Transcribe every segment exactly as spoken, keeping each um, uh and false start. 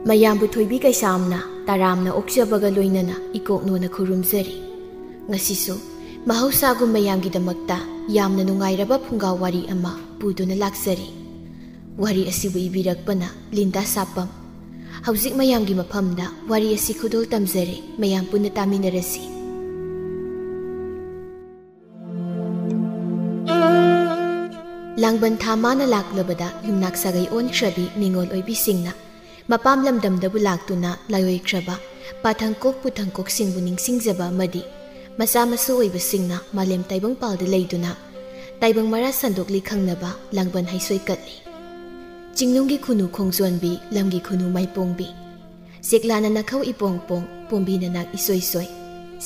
ꯃꯌꯥꯝꯕꯨ ꯊꯣꯏꯕꯤ ꯀꯩꯁꯥꯝꯅ ꯇꯔꯥꯝꯅ ꯑꯣꯛꯆꯕꯒ ꯂꯣꯏꯅꯅ ꯏꯀꯣꯛꯅꯣꯅ ꯈꯨꯔꯨꯝꯖꯔꯤ꯫ ꯉꯁꯤꯁꯨ ꯃꯍꯧꯁꯥꯒꯨꯝ ꯃꯌꯥꯝꯒꯤꯗꯃꯛꯇ ꯌꯥꯝꯅ ꯅꯨꯡꯉꯥꯏꯔꯕ ꯐꯨꯡꯒꯥ ꯋꯥꯔꯤ ꯑꯃ ꯄꯨꯗꯨꯅ ꯂꯥꯛꯆꯔꯤ꯫ ꯋꯥꯔꯤ ꯑꯁꯤꯕꯨ ꯏꯕꯤꯔꯛꯄꯅ ꯂꯤꯟꯗꯥ ꯁꯥꯄꯝ꯫ ꯍꯧꯖꯤꯛ ꯃꯌꯥꯝꯒꯤ ꯃꯐꯝꯗ ꯋꯥꯔꯤ ꯑꯁꯤ ꯈꯨꯗꯣꯜ ꯇꯝꯖꯔꯦ, ꯃꯌꯥꯝ ꯄꯨꯟꯅ ꯇꯥꯃꯤꯟꯅꯔꯁꯤ꯫ ꯂꯥꯡꯕꯟ ꯊꯥ ꯃꯥꯅ ꯂꯥꯛꯂꯕꯗ ꯌꯨꯝꯅꯥꯛ ꯁꯥꯒꯩ ꯑꯣꯟꯈ꯭ꯔꯕꯤ ꯅꯤꯉꯣꯜ ꯑꯣꯏꯕꯤꯁꯤꯡꯅ ꯃꯄꯥꯝ ꯂꯝꯗꯝꯗꯕꯨ ꯂꯥꯛꯇꯨꯅ ꯂꯥꯏꯑꯣꯏꯈ꯭ꯔꯕ ꯄꯥꯊꯪꯀꯣꯛ ꯄꯨꯊꯪꯀꯣꯛꯁꯤꯡꯕꯨ ꯅꯤꯡꯁꯤꯡꯖꯕ ꯑꯃꯗꯤ ꯃꯆꯥ ꯃꯁꯨ ꯑꯣꯏꯕꯁꯤꯡꯅ ꯃꯥꯂꯦꯝ ꯇꯥꯏꯕꯪꯄꯥꯜꯗ ꯂꯩꯗꯨꯅ ꯇꯥꯏꯕꯪ ꯃꯔꯥ ꯁꯟꯗꯣꯛꯂꯤ ꯈꯪꯅꯕ ꯂꯥꯡꯕꯟ ꯍꯩꯁꯣꯏ ꯀꯠꯂꯤ꯫ ꯆꯤꯡꯅꯨꯡꯒꯤ ꯈꯨꯅꯨ ꯈꯣꯡꯖꯣꯟꯕꯤ, ꯂꯝꯒꯤ ꯈꯨꯅꯨ ꯃꯥꯏꯄꯣꯡꯕꯤ꯫ ꯆꯦꯛꯂꯥꯅ ꯅꯥꯈꯧ ꯏꯄꯣꯡ ꯄꯣꯡ, ꯄꯣꯝꯕꯤꯅ ꯅꯥꯛ ꯏꯁꯣꯏ ꯁꯣꯏ꯫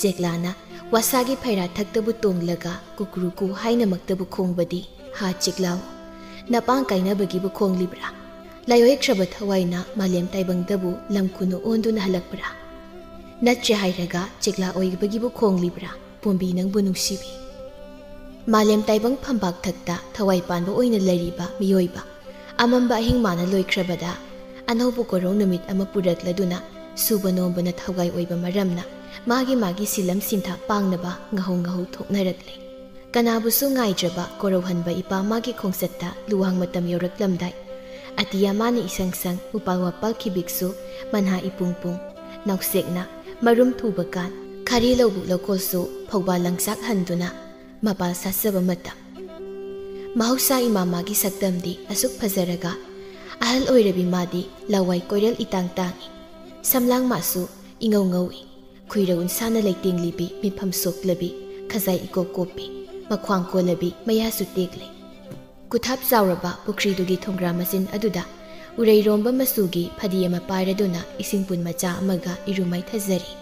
ꯆꯦꯛꯂꯥꯅ ꯋꯥꯁꯥꯒꯤ ꯐꯩꯔꯥ ꯊꯛꯇꯕꯨ ꯇꯣꯡꯂꯒ ꯀꯨꯀ꯭ꯔꯨꯀꯨ ꯍꯥꯏꯅꯃꯛꯇꯕꯨ ꯈꯣꯡꯕꯗꯤ ꯍꯥ ꯆꯦꯛꯂꯥꯎ꯫ ꯅꯄꯥꯡ ꯀꯥꯏꯅꯕꯒꯤꯕꯨ ꯈꯣꯡꯂꯤꯕ꯭ꯔꯥ? ꯂꯥꯏꯑꯣꯏꯈ꯭ꯔꯕ ꯊꯋꯥꯏꯅ ꯃꯥꯂꯦꯝ ꯇꯥꯏꯕꯪꯗꯕꯨ ꯂꯝ ꯈꯨꯅꯨ ꯑꯣꯟꯗꯨꯅ ꯍꯜꯂꯛꯄ꯭ꯔꯥ? ꯅꯠꯇ꯭ꯔꯦ ꯍꯥꯏꯔꯒ ꯆꯦꯛꯂꯥ ꯑꯣꯏꯕꯒꯤꯕꯨ ꯈꯣꯡꯂꯤꯕ꯭ꯔꯥ? ꯄꯣꯝꯕꯤ ꯅꯪꯕꯨ ꯅꯨꯡꯁꯤꯕꯤ꯫ ꯃꯥꯂꯦꯝ ꯇꯥꯏꯕꯪ ꯐꯝꯕꯥꯛ ꯊꯛꯇ ꯊꯋꯥꯏ ꯄꯥꯟꯕ ꯑꯣꯏꯅ ꯂꯩꯔꯤꯕ ꯃꯤꯑꯣꯏꯕ ꯑꯃꯝꯕ ꯑꯍꯤꯡ ꯃꯥꯅ ꯂꯣꯏꯈ꯭ꯔꯕꯗ ꯑꯅꯧꯕ ꯀꯣꯔꯧ ꯅꯨꯃꯤꯠ ꯑꯃ ꯄꯨꯔꯛꯂꯗꯨꯅ ꯁꯨꯕ ꯅꯣꯝꯕꯅ ꯊꯧꯒꯥꯏ ꯑꯣꯏꯕ ꯃꯔꯝꯅ ꯃꯥꯒꯤ ꯃꯥꯒꯤ ꯁꯤꯂꯝ ꯁꯤꯟꯊꯥ ꯄꯥꯡꯅꯕ ꯉꯥꯍꯧ ꯉꯥꯍꯧ ꯊꯣꯛꯅꯔꯛꯂꯦ꯫ ꯀꯅꯥꯕꯨꯁꯨ ꯉꯥꯏꯗ꯭ꯔꯕ ꯀꯣꯔꯧꯍꯟꯕ ꯏꯄꯥ ꯃꯥꯒꯤ ꯈꯣꯡꯆꯠꯇ ꯂꯨꯋꯥꯡ ꯃꯇꯝ ꯌꯧꯔꯛꯂꯝꯗꯥꯏ, ꯑꯇꯤꯌꯥ ꯃꯥꯅ ꯏꯁꯪ ꯁꯪ, ꯎꯄꯥꯜ ꯋꯥꯄꯥꯜ ꯈꯤꯕꯤꯛꯁꯨ ꯃꯟꯍꯥ ꯏꯄꯨꯡ ꯄꯨꯡ, ꯅꯥꯎꯁꯦꯛꯅ ꯃꯔꯨꯝ ꯊꯨꯕ ꯀꯥꯟ, ꯈꯥꯔꯤ ꯂꯧꯕꯨꯛ ꯂꯧꯀꯣꯜꯁꯨ ꯐꯧꯕꯥꯜ ꯂꯪꯆꯥꯛ ꯍꯟꯗꯨꯅ ꯃꯄꯥꯜ ꯁꯥꯠꯆꯕ ꯃꯇꯝ꯫ ꯃꯍꯧꯁꯥ ꯏꯃꯥ ꯃꯥꯒꯤ ꯁꯛꯇꯝꯗꯤ ꯑꯁꯨꯛ ꯐꯖꯔꯒ, ꯑꯍꯜ ꯑꯣꯏꯔꯕꯤ ꯃꯥꯗꯤ ꯂꯋꯥꯏ ꯀꯣꯏꯔꯦꯜ ꯏꯇꯥꯡ ꯇꯥꯡꯏ꯫ ꯁꯝꯂꯥꯡ ꯃꯥꯁꯨ ꯏꯉꯧ ꯉꯧꯏ꯫ ꯈꯨꯏꯔꯧ ꯎꯟꯁꯥꯅ ꯂꯩꯇꯦꯡꯂꯤꯕꯤ, ꯃꯤꯐꯝ ꯁꯣꯛꯂꯕꯤ, ꯈꯖꯥꯏ ꯏꯀꯣꯞ ꯀꯣꯞꯄꯤ, ꯃꯈ꯭ꯋꯥꯡ ꯀꯣꯜꯂꯕꯤ, ꯃꯌꯥꯁꯨ ꯇꯦꯛꯂꯦ꯫ ꯀꯨꯊꯥꯞ ꯆꯥꯎꯔꯕ ꯄꯨꯈ꯭ꯔꯤꯗꯨꯒꯤ ꯊꯣꯡꯒ꯭ꯔꯥ ꯃꯆꯤꯟ ꯑꯗꯨꯗ ꯎꯔꯩꯔꯣꯝꯕ ꯃꯆꯨꯒꯤ ꯐꯗꯤ ꯑꯃ ꯄꯥꯏꯔꯗꯨꯅ ꯏꯁꯤꯡ ꯄꯨꯟ ꯃꯆꯥ ꯑꯃꯒ ꯏꯔꯨ ꯃꯥꯏꯊꯖꯔꯤ꯫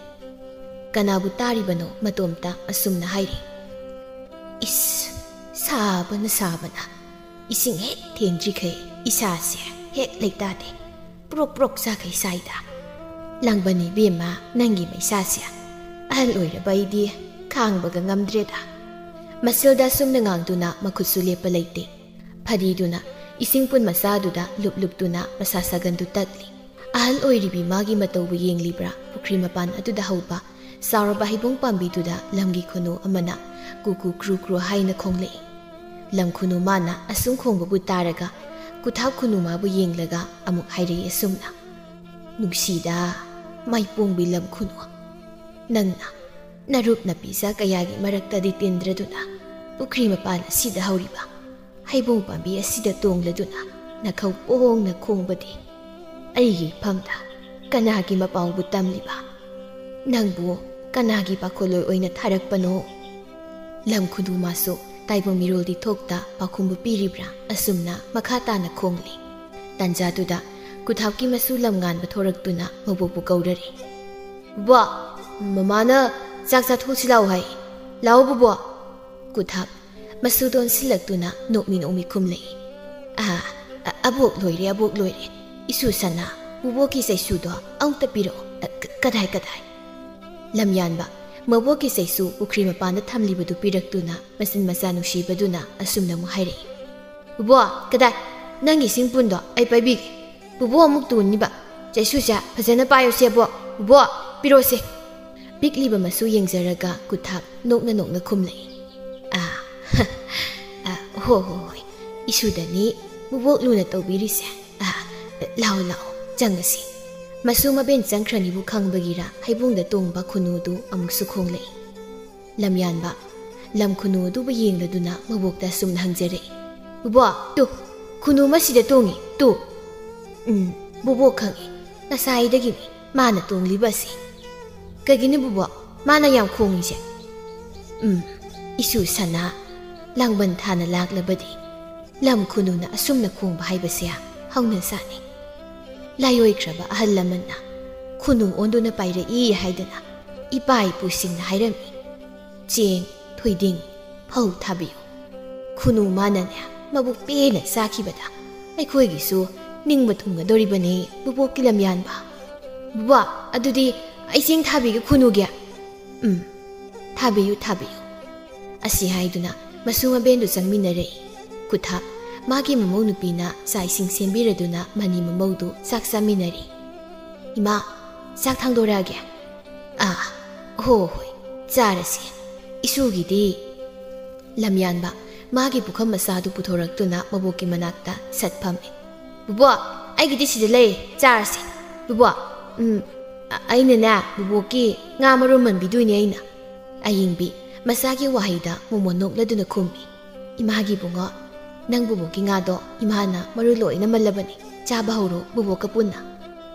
ꯀꯅꯥꯕꯨ ꯇꯥꯔꯤꯕꯅꯣ ꯃꯇꯣꯝꯇ ꯑꯁꯨꯝꯅ ꯍꯥꯏꯔꯤ, "ꯏꯁ, ꯁꯥꯕꯅ ꯁꯥꯕꯅ ꯏꯁꯤꯡ ꯍꯦꯛ ꯊꯦꯡꯗ꯭ꯔꯤꯈꯩ ꯏꯁꯥꯁꯦ ꯍꯦꯛ ꯂꯩꯇꯥꯗꯦ꯫ ꯄ꯭ꯔꯣꯛ ꯄ꯭ꯔꯣꯛ ꯆꯥꯈꯩ ꯁꯥꯏꯗ꯫ ꯂꯥꯡꯕꯟ ꯏꯕꯦꯝꯃ, ꯅꯪꯒꯤ ꯃꯩꯁꯥꯁꯦ ꯑꯍꯜ ꯑꯣꯏꯔꯕ ꯑꯩꯗꯤ ꯈꯥꯡꯕꯒ ꯉꯝꯗ꯭ꯔꯦꯗ"꯫ ꯃꯁꯤꯜꯗ ꯑꯁꯨꯝꯅ ꯉꯥꯡꯗꯨꯅ ꯃꯈꯨꯠꯁꯨ ꯂꯦꯞꯄ ꯂꯩꯇꯦ꯫ ꯐꯗꯤꯗꯨꯅ ꯏꯁꯤꯡ ꯄꯨꯟ ꯃꯆꯥꯗꯨꯗ ꯂꯨꯞ ꯂꯨꯞꯇꯨꯅ ꯃꯁꯥ ꯁꯥꯒꯟꯗꯨ ꯇꯠꯂꯤ꯫ ꯑꯍꯜ ꯑꯣꯏꯔꯤꯕꯤ ꯃꯥꯒꯤ ꯃꯇꯧꯕꯨ ꯌꯦꯡꯂꯤꯕ꯭ꯔꯥ, ꯄꯨꯈ꯭ꯔꯤ ꯃꯄꯥꯟ ꯑꯗꯨꯗ ꯍꯧꯕ ꯆꯥꯎꯔꯕ ꯍꯩꯕꯣꯡ ꯄꯥꯝꯕꯤꯗꯨꯗ ꯂꯝꯒꯤ ꯈꯨꯅꯨ ꯑꯃꯅ ꯀꯨ ꯀꯨ ꯀ꯭ꯔꯨ ꯀ꯭ꯔꯨ ꯍꯥꯏꯅ ꯈꯣꯡꯂꯛꯏ꯫ ꯂꯝ ꯈꯨꯅꯨ ꯃꯥꯅ ꯑꯁꯨꯝ ꯈꯣꯡꯕꯕꯨ ꯇꯥꯔꯒ ꯀꯨꯊꯥꯞ ꯈꯨꯅꯨ ꯃꯥꯕꯨ ꯌꯦꯡꯂꯒ ꯑꯃꯨꯛ ꯍꯥꯏꯔꯛꯏ ꯑꯁꯨꯝꯅ, "ꯅꯨꯡꯁꯤꯗ, ꯃꯥꯏꯄꯣꯡꯕꯤ ꯂꯝ ꯈꯨꯅꯨ, ꯅꯪꯅ ꯅꯔꯨꯞ ꯅꯄꯤꯖ ꯀꯌꯥꯒꯤ ꯃꯔꯛꯇꯗꯤ ꯇꯤꯟꯗ꯭ꯔꯗꯨꯅ ꯄꯨꯈ꯭ꯔꯤ ꯃꯄꯥꯟ ꯑꯁꯤꯗ ꯍꯧꯔꯤꯕ ꯍꯩꯕꯣꯡ ꯄꯥꯝꯕꯤ ꯑꯁꯤꯗ ꯇꯣꯡꯂꯗꯨꯅ ꯅꯈꯧ ꯄꯣꯡꯅ ꯈꯣꯡꯕꯗꯤ ꯑꯩꯒꯤ ꯏꯐꯝꯗ ꯀꯅꯥꯒꯤ ꯃꯄꯥꯎꯕꯨ ꯇꯝꯂꯤꯕ? ꯅꯪꯕꯨ ꯀꯅꯥꯒꯤ ꯄꯥꯈꯣꯜꯂꯣꯏ ꯑꯣꯏꯅ ꯊꯥꯔꯛꯄꯅꯣ?" ꯂꯝ ꯈꯨꯅꯨ ꯃꯥꯁꯨ ꯇꯥꯏꯕꯪ ꯃꯤꯔꯣꯜꯗꯤ ꯊꯣꯛꯇ ꯄꯥꯎꯈꯨꯝꯕꯨ ꯄꯤꯔꯤꯕ꯭ꯔꯥ ꯑꯁꯨꯝꯅ ꯃꯈꯥ ꯇꯥꯅ ꯈꯣꯡꯂꯤ꯫ ꯇꯥꯟꯖꯥꯗꯨꯗ ꯀꯨꯊꯥꯞꯀꯤ ꯃꯁꯨ ꯂꯝ ꯉꯥꯟꯕ ꯊꯣꯔꯛꯇꯨꯅ ꯃꯕꯣꯛꯄꯨ ꯀꯧꯔꯔꯤ꯫ "ꯕꯣ, ꯃꯃꯥꯅ ꯆꯥꯛ ꯆꯥꯊꯣꯛꯁꯤ ꯂꯥꯛꯑꯣ ꯍꯥꯏ꯫ ꯂꯥꯛꯑꯣ ꯕꯣꯕꯣ꯫" ꯀꯨꯊꯥꯞ ꯃꯁꯨꯗ ꯑꯣꯟꯁꯤꯜꯂꯛꯇꯨꯅ ꯅꯣꯛꯃꯤ ꯅꯣꯛꯃꯤ ꯈꯨꯝꯂꯛꯏ꯫ "ꯑꯥ, ꯑ-, ꯑꯕꯣꯛ ꯂꯣꯏꯔꯦ, ꯑꯕꯣꯛ ꯂꯣꯏꯔꯦ꯫ ꯏꯁꯨ ꯁꯅꯥ, ꯕꯣꯕꯣꯛꯀꯤ ꯆꯩꯁꯨꯗꯣ ꯑꯃꯨꯛꯇ ꯄꯤꯔꯛꯑꯣ꯫ ꯑ, ꯀ-, ꯀꯗꯥꯏ, ꯀꯗꯥꯏ?" ꯂꯝꯌꯥꯟꯕ ꯃꯕꯣꯛꯀꯤ ꯆꯩꯁꯨ ꯄꯨꯈ꯭ꯔꯤ ꯃꯄꯥꯟꯗ ꯊꯝꯂꯤꯕꯗꯨ ꯄꯤꯔꯛꯇꯨꯅ ꯃꯆꯤꯟ ꯃꯆꯥ ꯅꯨꯡꯁꯤꯕꯗꯨꯅ ꯑꯁꯨꯝꯅ ꯑꯃꯨꯛ ꯍꯥꯏꯔꯛꯏ꯫ "ꯕꯣꯕꯣ, ꯀꯗꯥꯏ? ꯅꯪꯒꯤ ꯏꯁꯤꯡ ꯄꯨꯟꯗꯣ ꯑꯩ ꯄꯥꯏꯕꯤꯒꯦ꯫ ꯕꯣꯕꯣ ꯑꯃꯨꯛ ꯇꯨꯅꯤꯕ꯫ ꯆꯩꯁꯨꯁꯦ ꯐꯖꯅ ꯄꯥꯏꯌꯣꯁꯦ ꯕꯣ꯫ ꯕꯣꯕꯣ, ꯄꯤꯔꯛꯑꯣꯁꯦ꯫" ꯄꯤꯛꯂꯤꯕ ꯃꯁꯨ ꯌꯦꯡꯖꯔꯒ ꯀꯨꯊꯥꯞ ꯅꯣꯛꯅ ꯅꯣꯛꯅ ꯈꯨꯝꯂꯛꯏ꯫ "ꯑꯥ, ꯑꯥ, ꯍꯣ, ꯍꯣ, ꯍꯣꯏ꯫ ꯏꯁꯨꯗꯅꯤ ꯕꯣꯕꯣꯛ ꯂꯨꯅ ꯇꯧꯕꯤꯔꯤꯁꯦ꯫ ꯑꯥ, ꯂꯥꯛꯑꯣ, ꯂꯥꯛꯑꯣ, ꯆꯪꯉꯁꯤ꯫" ꯃꯁꯨ ꯃꯕꯦꯟ ꯆꯪꯈ꯭ꯔꯅꯤꯕꯨ ꯈꯪꯕꯒꯤꯔꯥ ꯍꯩꯕꯣꯡꯗ ꯇꯣꯡꯕ ꯈꯨꯅꯨꯗꯨ ꯑꯃꯨꯛꯁꯨ ꯈꯣꯡꯂꯛꯏ꯫ ꯂꯝꯌꯥꯟꯕ ꯂꯝ ꯈꯨꯅꯨ ꯑꯗꯨꯕꯨ ꯌꯦꯡꯂꯗꯨꯅ ꯃꯕꯣꯛꯇ ꯑꯁꯨꯝꯅ ꯍꯪꯖꯔꯛꯏ, "ꯕꯣꯕꯣ, ꯇꯨ, ꯈꯨꯅꯨ ꯑꯃ ꯁꯤꯗ ꯇꯣꯡꯉꯤ, ꯇꯨ꯫" "ꯎꯝ, ꯕꯣꯕꯣꯛ ꯈꯪꯉꯤ꯫ ꯉꯁꯥꯏꯗꯒꯤꯅꯤ ꯃꯥꯅ ꯇꯣꯡꯂꯤꯕ ꯑꯁꯤ꯫ ꯀꯩꯒꯤꯅꯣ ꯕꯣꯕꯣꯛ, ꯃꯥꯅ ꯌꯥꯝ ꯈꯣꯡꯉꯤꯁꯦ?" "ꯎꯝ, ꯏꯁꯨ ꯁꯅꯥ, ꯂꯥꯡꯕꯟ ꯊꯥꯅ ꯂꯥꯛꯂꯕꯗꯤ ꯂꯝ ꯈꯨꯅꯨꯅ ꯑꯁꯨꯝꯅ ꯈꯣꯡꯕ ꯍꯥꯏꯕꯁꯦ ꯍꯧꯅ ꯁꯥꯅꯤ꯫ ꯂꯥꯏꯑꯣꯏꯈ꯭ꯔꯕ ꯑꯍꯜ ꯂꯃꯟꯅ ꯈꯨꯅꯨ ꯑꯣꯟꯗꯨꯅ ꯄꯥꯏꯔꯛꯏ ꯍꯥꯏꯗꯅ ꯏꯄꯥ ꯏꯄꯨꯁꯤꯡꯅ ꯍꯥꯏꯔꯝꯃꯤ꯫ ꯆꯦꯡ, ꯊꯣꯏꯗꯤꯡ, ꯐꯧ ꯊꯥꯕꯤꯌꯨ꯫ ꯈꯨꯅꯨ ꯃꯥꯅꯅꯦ ꯃꯕꯨꯛ ꯄꯦꯟꯅ ꯆꯥꯈꯤꯕꯗ ꯑꯩꯈꯣꯏꯒꯤꯁꯨ ꯅꯤꯡꯕ ꯊꯨꯡꯒꯗꯧꯔꯤꯕꯅꯤ ꯕꯨꯕꯣꯛꯀꯤ ꯂꯝꯌꯥꯟꯕ꯫ ꯕꯨꯕꯣꯛ, ꯑꯗꯨꯗꯤ ꯑꯩ ꯆꯦꯡ ꯊꯥꯕꯤꯒꯦ ꯈꯨꯅꯨꯒꯤ꯫" "ꯎꯝ, ꯊꯥꯕꯤꯌꯨ, ꯊꯥꯕꯤꯌꯨ꯫" ꯑꯁꯤ ꯍꯥꯏꯗꯨꯅ ꯃꯁꯨ ꯃꯕꯦꯟꯗꯨ ꯆꯪꯃꯤꯟꯅꯔꯛꯏ꯫ ꯀꯨꯊꯥꯞ ꯃꯥꯒꯤ ꯃꯃꯧ ꯅꯨꯄꯤꯅ ꯆꯥꯛ ꯏꯁꯤꯡ ꯁꯦꯝꯕꯤꯔꯗꯨꯅ ꯃꯅꯤ ꯃꯃꯧꯗꯨ ꯆꯥꯛ ꯆꯥꯃꯤꯟꯅꯔꯤ꯫ "ꯏꯃꯥ, ꯆꯥꯛ ꯊꯥꯡꯗꯣꯔꯛꯑꯒꯦ?" "ꯑꯥ, ꯍꯣ ꯍꯣꯏ, ꯆꯥꯔꯁꯤ꯫ ꯏꯁꯨꯒꯤꯗꯤ?" ꯂꯝꯌꯥꯟꯕ ꯃꯥꯒꯤ ꯄꯨꯈꯝ ꯃꯆꯥꯗꯨ ꯄꯨꯊꯣꯔꯛꯇꯨꯅ ꯃꯕꯣꯛꯀꯤ ꯃꯅꯥꯛꯇ ꯁꯠ ꯐꯝꯃꯤ꯫ "ꯕꯨꯕꯣꯛ, ꯑꯩꯒꯤꯗꯤ ꯁꯤꯗ ꯂꯩ, ꯆꯥꯔꯁꯤ꯫ ꯕꯨꯕꯣꯛ, ꯎꯝ, ꯑ-, ꯑꯩꯅꯅꯦ, ꯕꯨꯕꯣꯛꯀꯤ ꯉꯥ ꯃꯔꯨꯝ ꯃꯟꯕꯤꯗꯣꯏꯅꯦ ꯑꯩꯅ꯫" ꯑꯌꯤꯡꯕꯤ ꯃꯆꯥꯒꯤ ꯋꯥꯍꯩꯗ ꯃꯣꯃꯣꯟ ꯅꯣꯛꯂꯗꯨꯅ ꯈꯨꯝꯃꯤ꯫ "ꯏꯃꯥꯒꯤ ꯏꯕꯨꯡꯉꯣ, ꯅꯪ ꯕꯨꯕꯣꯛꯀꯤ ꯉꯥꯗꯣ ꯏꯃꯥꯅ ꯃꯔꯨ ꯂꯣꯏꯅ ꯃꯜꯂꯕꯅꯤ, ꯆꯥꯕ ꯍꯧꯔꯣ ꯕꯨꯕꯣꯛꯀ ꯄꯨꯟꯅ꯫"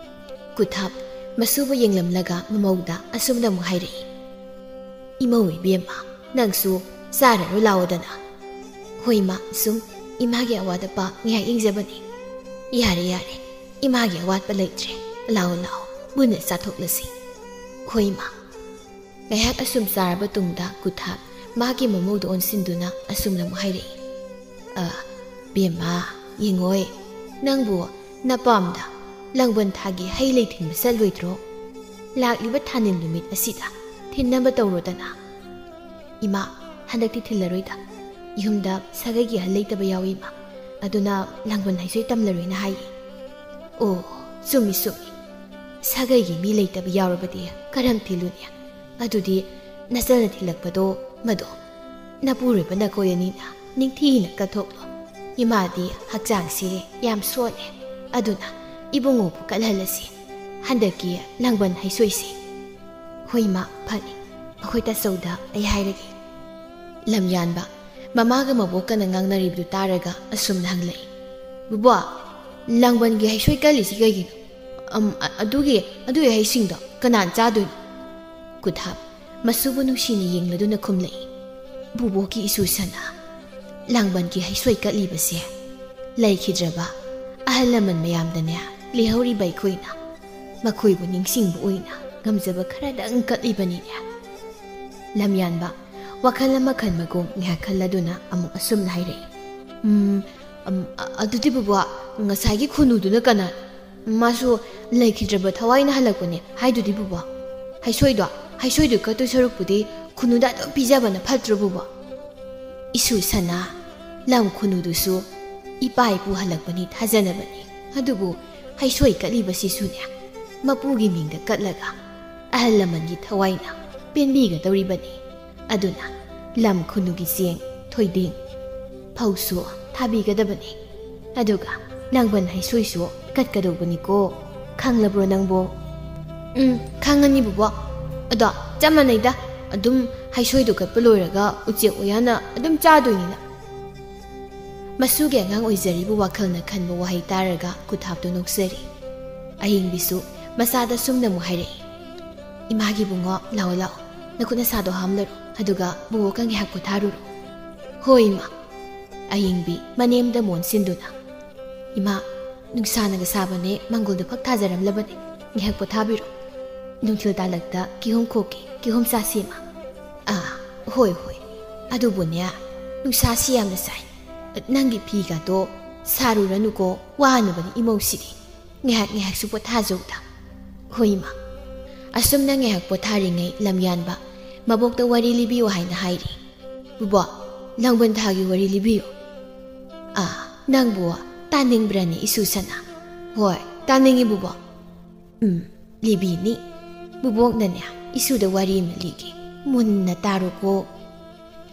ꯀꯨꯊꯥꯞ ꯃꯁꯨꯕꯨ ꯌꯦꯡꯂꯝꯂꯒ ꯃꯃꯧꯗ ꯑꯁꯨꯝꯅ ꯑꯃꯨꯛ ꯍꯥꯏꯔꯛꯏ꯫ "ꯏꯃꯧ ꯏꯕꯦꯝꯃ, ꯅꯪꯁꯨ ꯆꯥꯔꯔꯣ ꯂꯥꯛꯑꯣꯗꯅ꯫" "ꯍꯣꯏ ꯏꯃꯥ, ꯁꯨꯝ ꯏꯃꯥꯒꯤ ꯑꯋꯥꯠ ꯑꯄꯥ ꯉꯥꯏꯍꯥꯛ ꯌꯦꯡꯖꯕꯅꯤ꯫" "ꯌꯥꯔꯦ ꯌꯥꯔꯦ, ꯏꯃꯥꯒꯤ ꯑꯋꯥꯠꯄ ꯂꯩꯇ꯭ꯔꯦ, ꯂꯥꯛꯑꯣ ꯂꯥꯛꯑꯣ, ꯄꯨꯟꯅ ꯆꯥꯊꯣꯛꯂꯁꯤ꯫" "ꯍꯣꯏ ꯏꯃꯥ꯫" ꯉꯥꯏꯍꯥꯛ ꯑꯁꯨꯝ ꯆꯥꯔꯕ ꯇꯨꯡꯗ ꯀꯨꯊꯥꯞ ꯃꯥꯒꯤ ꯃꯃꯧꯗ ꯑꯣꯟꯁꯤꯟꯗꯨꯅ ꯑꯁꯨꯝꯅ ꯑꯃꯨꯛ ꯍꯥꯏꯔꯛꯏ꯫ "ꯑ, ꯕꯦꯝꯃ, ꯌꯦꯡꯉꯣꯏ, ꯅꯪꯕꯨ ꯅꯄꯥꯝꯗ ꯂꯥꯡꯕꯟ ꯊꯥꯒꯤ ꯍꯩ ꯂꯩ ꯊꯤꯟꯕ ꯆꯠꯂꯣꯏꯗ꯭ꯔꯣ? ꯂꯥꯛꯂꯤꯕ ꯊꯥꯅꯤꯜ ꯅꯨꯃꯤꯠ ꯑꯁꯤꯗ ꯊꯤꯟꯅꯕ ꯇꯧꯔꯣꯗꯅ꯫" "ꯏꯃꯥ, ꯍꯟꯗꯛꯇꯤ ꯊꯤꯜꯂꯔꯣꯏꯗ꯫ ꯌꯨꯝꯗ ꯁꯥꯒꯩꯒꯤ ꯑꯍꯜ ꯂꯩꯇꯕ ꯌꯥꯎꯏ ꯏꯃꯥ꯫ ꯑꯗꯨꯅ ꯂꯥꯡꯕꯟ ꯍꯩꯁꯣꯏ ꯇꯝꯂꯔꯣꯏꯅ ꯍꯥꯏꯌꯦ꯫" "ꯑꯣ, ꯆꯨꯝꯃꯤ ꯆꯨꯝꯃꯤ꯫ ꯁꯥꯒꯩꯒꯤ ꯃꯤ ꯂꯩꯇꯕ ꯌꯥꯎꯔꯕꯗꯤ ꯀꯔꯝ ꯊꯤꯜꯂꯨꯅꯤ? ꯑꯗꯨꯗꯤ ꯅꯆꯜꯅ ꯊꯤꯜꯂꯛꯄꯗꯣ ꯃꯗꯣ ꯅꯄꯨꯔꯣꯏꯕ ꯅꯈꯣꯏ ꯑꯅꯤꯅ ꯅꯤꯡꯊꯤꯅ ꯀꯠꯊꯣꯛꯂꯣ꯫ ꯏꯃꯥꯗꯤ ꯍꯛꯆꯥꯡꯁꯦ ꯌꯥꯝ ꯁꯣꯜꯂꯦ꯫ ꯑꯗꯨꯅ ꯏꯕꯨꯡꯉꯣꯕꯨ ꯀꯠꯍꯜꯂꯁꯤ꯫ ꯍꯟꯗꯛꯀꯤ ꯂꯥꯡꯕꯟ ꯍꯩꯁꯣꯏꯁꯦ꯫" "ꯍꯣꯏ ꯏꯃꯥ, ꯐꯅꯤ꯫ ꯃꯈꯣꯏ ꯇꯥꯆꯧꯗ ꯑꯩ ꯍꯥꯏꯔꯒꯦ꯫" ꯂꯝꯌꯥꯟꯕ ꯃꯃꯥꯒ ꯃꯕꯣꯛꯀꯅ ꯉꯥꯡꯅꯔꯤꯕꯗꯨ ꯇꯥꯔꯒ ꯑꯁꯨꯝꯅ ꯍꯪꯂꯛꯏ꯫ "ꯕꯨꯕꯣꯛ, ꯂꯥꯡꯕꯟꯒꯤ ꯍꯩꯁꯣꯏ ꯀꯜꯂꯤꯁꯤ ꯀꯩꯒꯤꯅꯣ? ꯑꯝ, ꯑ-, ꯑꯗꯨꯒꯤ, ꯑꯗꯨꯒꯤ ꯍꯩꯁꯤꯡꯗꯣ ꯀꯅꯥꯅ ꯆꯥꯗꯣꯏꯅꯣ?" ꯀꯨꯊꯥꯞ ꯃꯁꯨꯕꯨ ꯅꯨꯡꯁꯤꯅ ꯌꯦꯡꯂꯗꯨꯅ ꯈꯨꯝꯂꯛꯏ꯫ "ꯕꯨꯕꯣꯛꯀꯤ ꯏꯁꯨ ꯁꯅꯥ, ꯂꯥꯡꯕꯟꯒꯤ ꯍꯩꯁꯣꯏ ꯀꯠꯂꯤꯕꯁꯦ ꯂꯩꯈꯤꯗ꯭ꯔꯕ ꯑꯍꯜ ꯂꯃꯟ ꯃꯌꯥꯝꯗꯅꯦ, ꯂꯩꯍꯧꯔꯤꯕ ꯑꯩꯈꯣꯏꯅ ꯃꯈꯣꯏꯕꯨ ꯅꯤꯡꯁꯤꯡꯕ ꯑꯣꯏꯅ ꯉꯝꯖꯕ ꯈꯔꯗꯪ ꯀꯠꯂꯤꯕꯅꯤꯅꯦ꯫" ꯂꯝꯌꯥꯟꯕ ꯋꯥꯈꯜ ꯑꯃ ꯈꯟꯕꯒꯨꯝ ꯉꯥꯏꯍꯥꯛ ꯈꯜꯂꯗꯨꯅ ꯑꯃꯨꯛ ꯑꯁꯨꯝꯅ ꯍꯥꯏꯔꯛꯏ꯫ "ꯎꯝ, ꯑꯝ, ꯑ-, ꯑꯗꯨꯗꯤ ꯕꯨꯕꯣꯛ, ꯉꯁꯥꯏꯒꯤ ꯈꯨꯅꯨꯗꯨꯅ ꯀꯅꯥ? ꯃꯥꯁꯨ ꯂꯩꯈꯤꯗ꯭ꯔꯕ ꯊꯋꯥꯏꯅ ꯍꯜꯂꯛꯄꯅꯦ ꯍꯥꯏꯗꯨꯗꯤ ꯕꯨꯕꯣꯛ꯫ ꯍꯩꯁꯣꯏꯗꯣ, ꯍꯩꯁꯣꯏꯗꯣ ꯀꯠꯇꯣꯏ ꯁꯔꯨꯛꯄꯨꯗꯤ ꯈꯨꯅꯨꯗ ꯑꯗꯨꯝ ꯄꯤꯖꯕꯅ ꯐꯠꯇ꯭ꯔꯣ ꯕꯨꯕꯣꯛ?" "ꯏꯁꯨ ꯁꯅꯥ, ꯂꯝ ꯈꯨꯅꯨꯗꯨꯁꯨ ꯏꯄꯥ ꯏꯄꯨ ꯍꯜꯂꯛꯄꯅꯤ ꯊꯥꯖꯅꯕꯅꯤ꯫ ꯑꯗꯨꯕꯨ ꯍꯩꯁꯣꯏ ꯀꯠꯂꯤꯕꯁꯤꯁꯨꯅꯦ, ꯃꯄꯨꯒꯤ ꯃꯤꯡꯗ ꯀꯠꯂꯒ ꯑꯍꯜ ꯂꯃꯟꯒꯤ ꯊꯋꯥꯏꯅ ꯄꯦꯟꯕꯤꯒꯗꯧꯔꯤꯕꯅꯤ꯫ ꯑꯗꯨꯅ ꯂꯝ ꯈꯨꯅꯨꯒꯤ ꯆꯦꯡ, ꯊꯣꯏꯗꯤꯡ, ꯐꯧꯁꯨ ꯊꯥꯕꯤꯒꯗꯕꯅꯤ꯫ ꯑꯗꯨꯒ ꯂꯥꯡꯕꯟ ꯍꯩꯁꯣꯏꯁꯨ ꯀꯠꯀꯗꯧꯕꯅꯤꯀꯣ꯫ ꯈꯪꯂꯕ꯭ꯔꯣ ꯅꯪꯕꯣ? ꯎꯝ, ꯈꯪꯉꯅꯤ ꯕꯨꯕꯣꯛ꯫ ꯑꯗꯣ ꯆꯞ ꯃꯥꯟꯅꯩꯗ, ꯑꯗꯨꯝ ꯍꯩꯁꯣꯏꯗꯣ ꯀꯠꯄ ꯂꯣꯏꯔꯒ ꯎꯆꯦꯛ ꯎꯌꯥꯅ ꯑꯗꯨꯝ ꯆꯥꯗꯣꯏꯅꯤꯅ꯫ ꯃꯁꯨꯒꯤ ꯑꯉꯥꯡ ꯑꯣꯏꯖꯔꯤꯕ ꯋꯥꯈꯜꯅ ꯈꯟꯕ ꯋꯥꯍꯩ ꯇꯥꯔꯒ ꯀꯨꯊꯥꯞꯇꯨ ꯅꯣꯛꯆꯔꯤ꯫ ꯑꯍꯤꯡꯕꯤꯁꯨ ꯃꯆꯥꯗ ꯁꯨꯝꯅ ꯑꯃꯨꯛ ꯍꯥꯏꯔꯛꯏ, "ꯏꯃꯥꯒꯤ ꯏꯕꯨꯡꯉꯣ, ꯂꯥꯛꯑꯣ ꯂꯥꯛꯑꯣ, ꯅꯈꯨꯠ ꯅꯁꯥꯗꯣ ꯍꯥꯝꯂꯔꯣ, ꯑꯗꯨꯒ ꯕꯨꯕꯣꯛꯀ ꯉꯥꯏꯍꯥꯛ ꯄꯣꯊꯥꯔꯨꯔꯣ꯫" "ꯍꯣꯏ ꯏꯃꯥ꯫" ꯑꯍꯤꯡꯕꯤ ꯃꯅꯦꯝꯗ ꯃꯣꯟꯁꯤꯟꯗꯨꯅ, "ꯏꯃꯥ, ꯅꯨꯡꯁꯥꯅꯒ ꯁꯥꯕꯅꯦ, ꯃꯪꯒꯣꯜꯗꯣ ꯐꯛ ꯊꯥꯖꯔꯝꯂꯕꯅꯦ, ꯉꯥꯏꯍꯥꯛ ꯄꯣꯊꯥꯕꯤꯔꯣ꯫ ꯅꯨꯡꯊꯤꯜ ꯇꯥꯂꯛꯇ ꯀꯤꯍꯣꯝ ꯈꯣꯛꯀꯦ, ꯀꯤꯍꯣꯝ ꯆꯥꯁꯤ ꯏꯃꯥ꯫" "ꯑꯥ, ꯍꯣꯏ ꯍꯣꯏ꯫ ꯑꯗꯨꯕꯨꯅꯦ, ꯅꯨꯡꯁꯥꯁꯤ ꯌꯥꯝꯅ ꯁꯥꯏ꯫ ꯅꯪꯒꯤ ꯐꯤꯒꯗꯣ ꯁꯥꯔꯨꯔꯅꯨꯀꯣ, ꯋꯥꯅꯕꯅꯤ ꯏꯃꯧꯁꯤꯗꯤ꯫ ꯉꯥꯏꯍꯥꯛ ꯉꯥꯏꯍꯥꯛꯁꯨ ꯄꯣꯊꯥꯖꯧꯗ꯫" "ꯍꯣꯏ ꯏꯃꯥ꯫" ꯑꯁꯨꯝꯅ ꯉꯥꯏꯍꯥꯛ ꯄꯣꯊꯥꯔꯤꯉꯩ ꯂꯝꯌꯥꯟꯕ ꯃꯕꯣꯛꯇ ꯋꯥꯔꯤ ꯂꯤꯕꯤꯌꯨ ꯍꯥꯏꯅ ꯍꯥꯏꯔꯤ꯫ "ꯕꯨꯕꯣꯛ, ꯂꯥꯡꯕꯟ ꯊꯥꯒꯤ ꯋꯥꯔꯤ ꯂꯤꯕꯤꯌꯨ꯫" "ꯑꯥ, ꯅꯪꯕꯨ ꯇꯥꯅꯤꯡꯕ꯭ꯔꯅꯦ ꯏꯁꯨ ꯁꯅꯥ?" "ꯍꯣꯏ, ꯇꯥꯅꯤꯡꯉꯤ ꯕꯨꯕꯣꯛ꯫" "ꯎꯝ, ꯂꯤꯕꯤꯅꯤ꯫ ꯕꯨꯕꯣꯛꯅꯅꯦ ꯏꯁꯨꯗ ꯋꯥꯔꯤ ꯑꯃ ꯂꯤꯒꯦ꯫ ꯃꯨꯟꯅ ꯇꯥꯔꯣꯀꯣ꯫"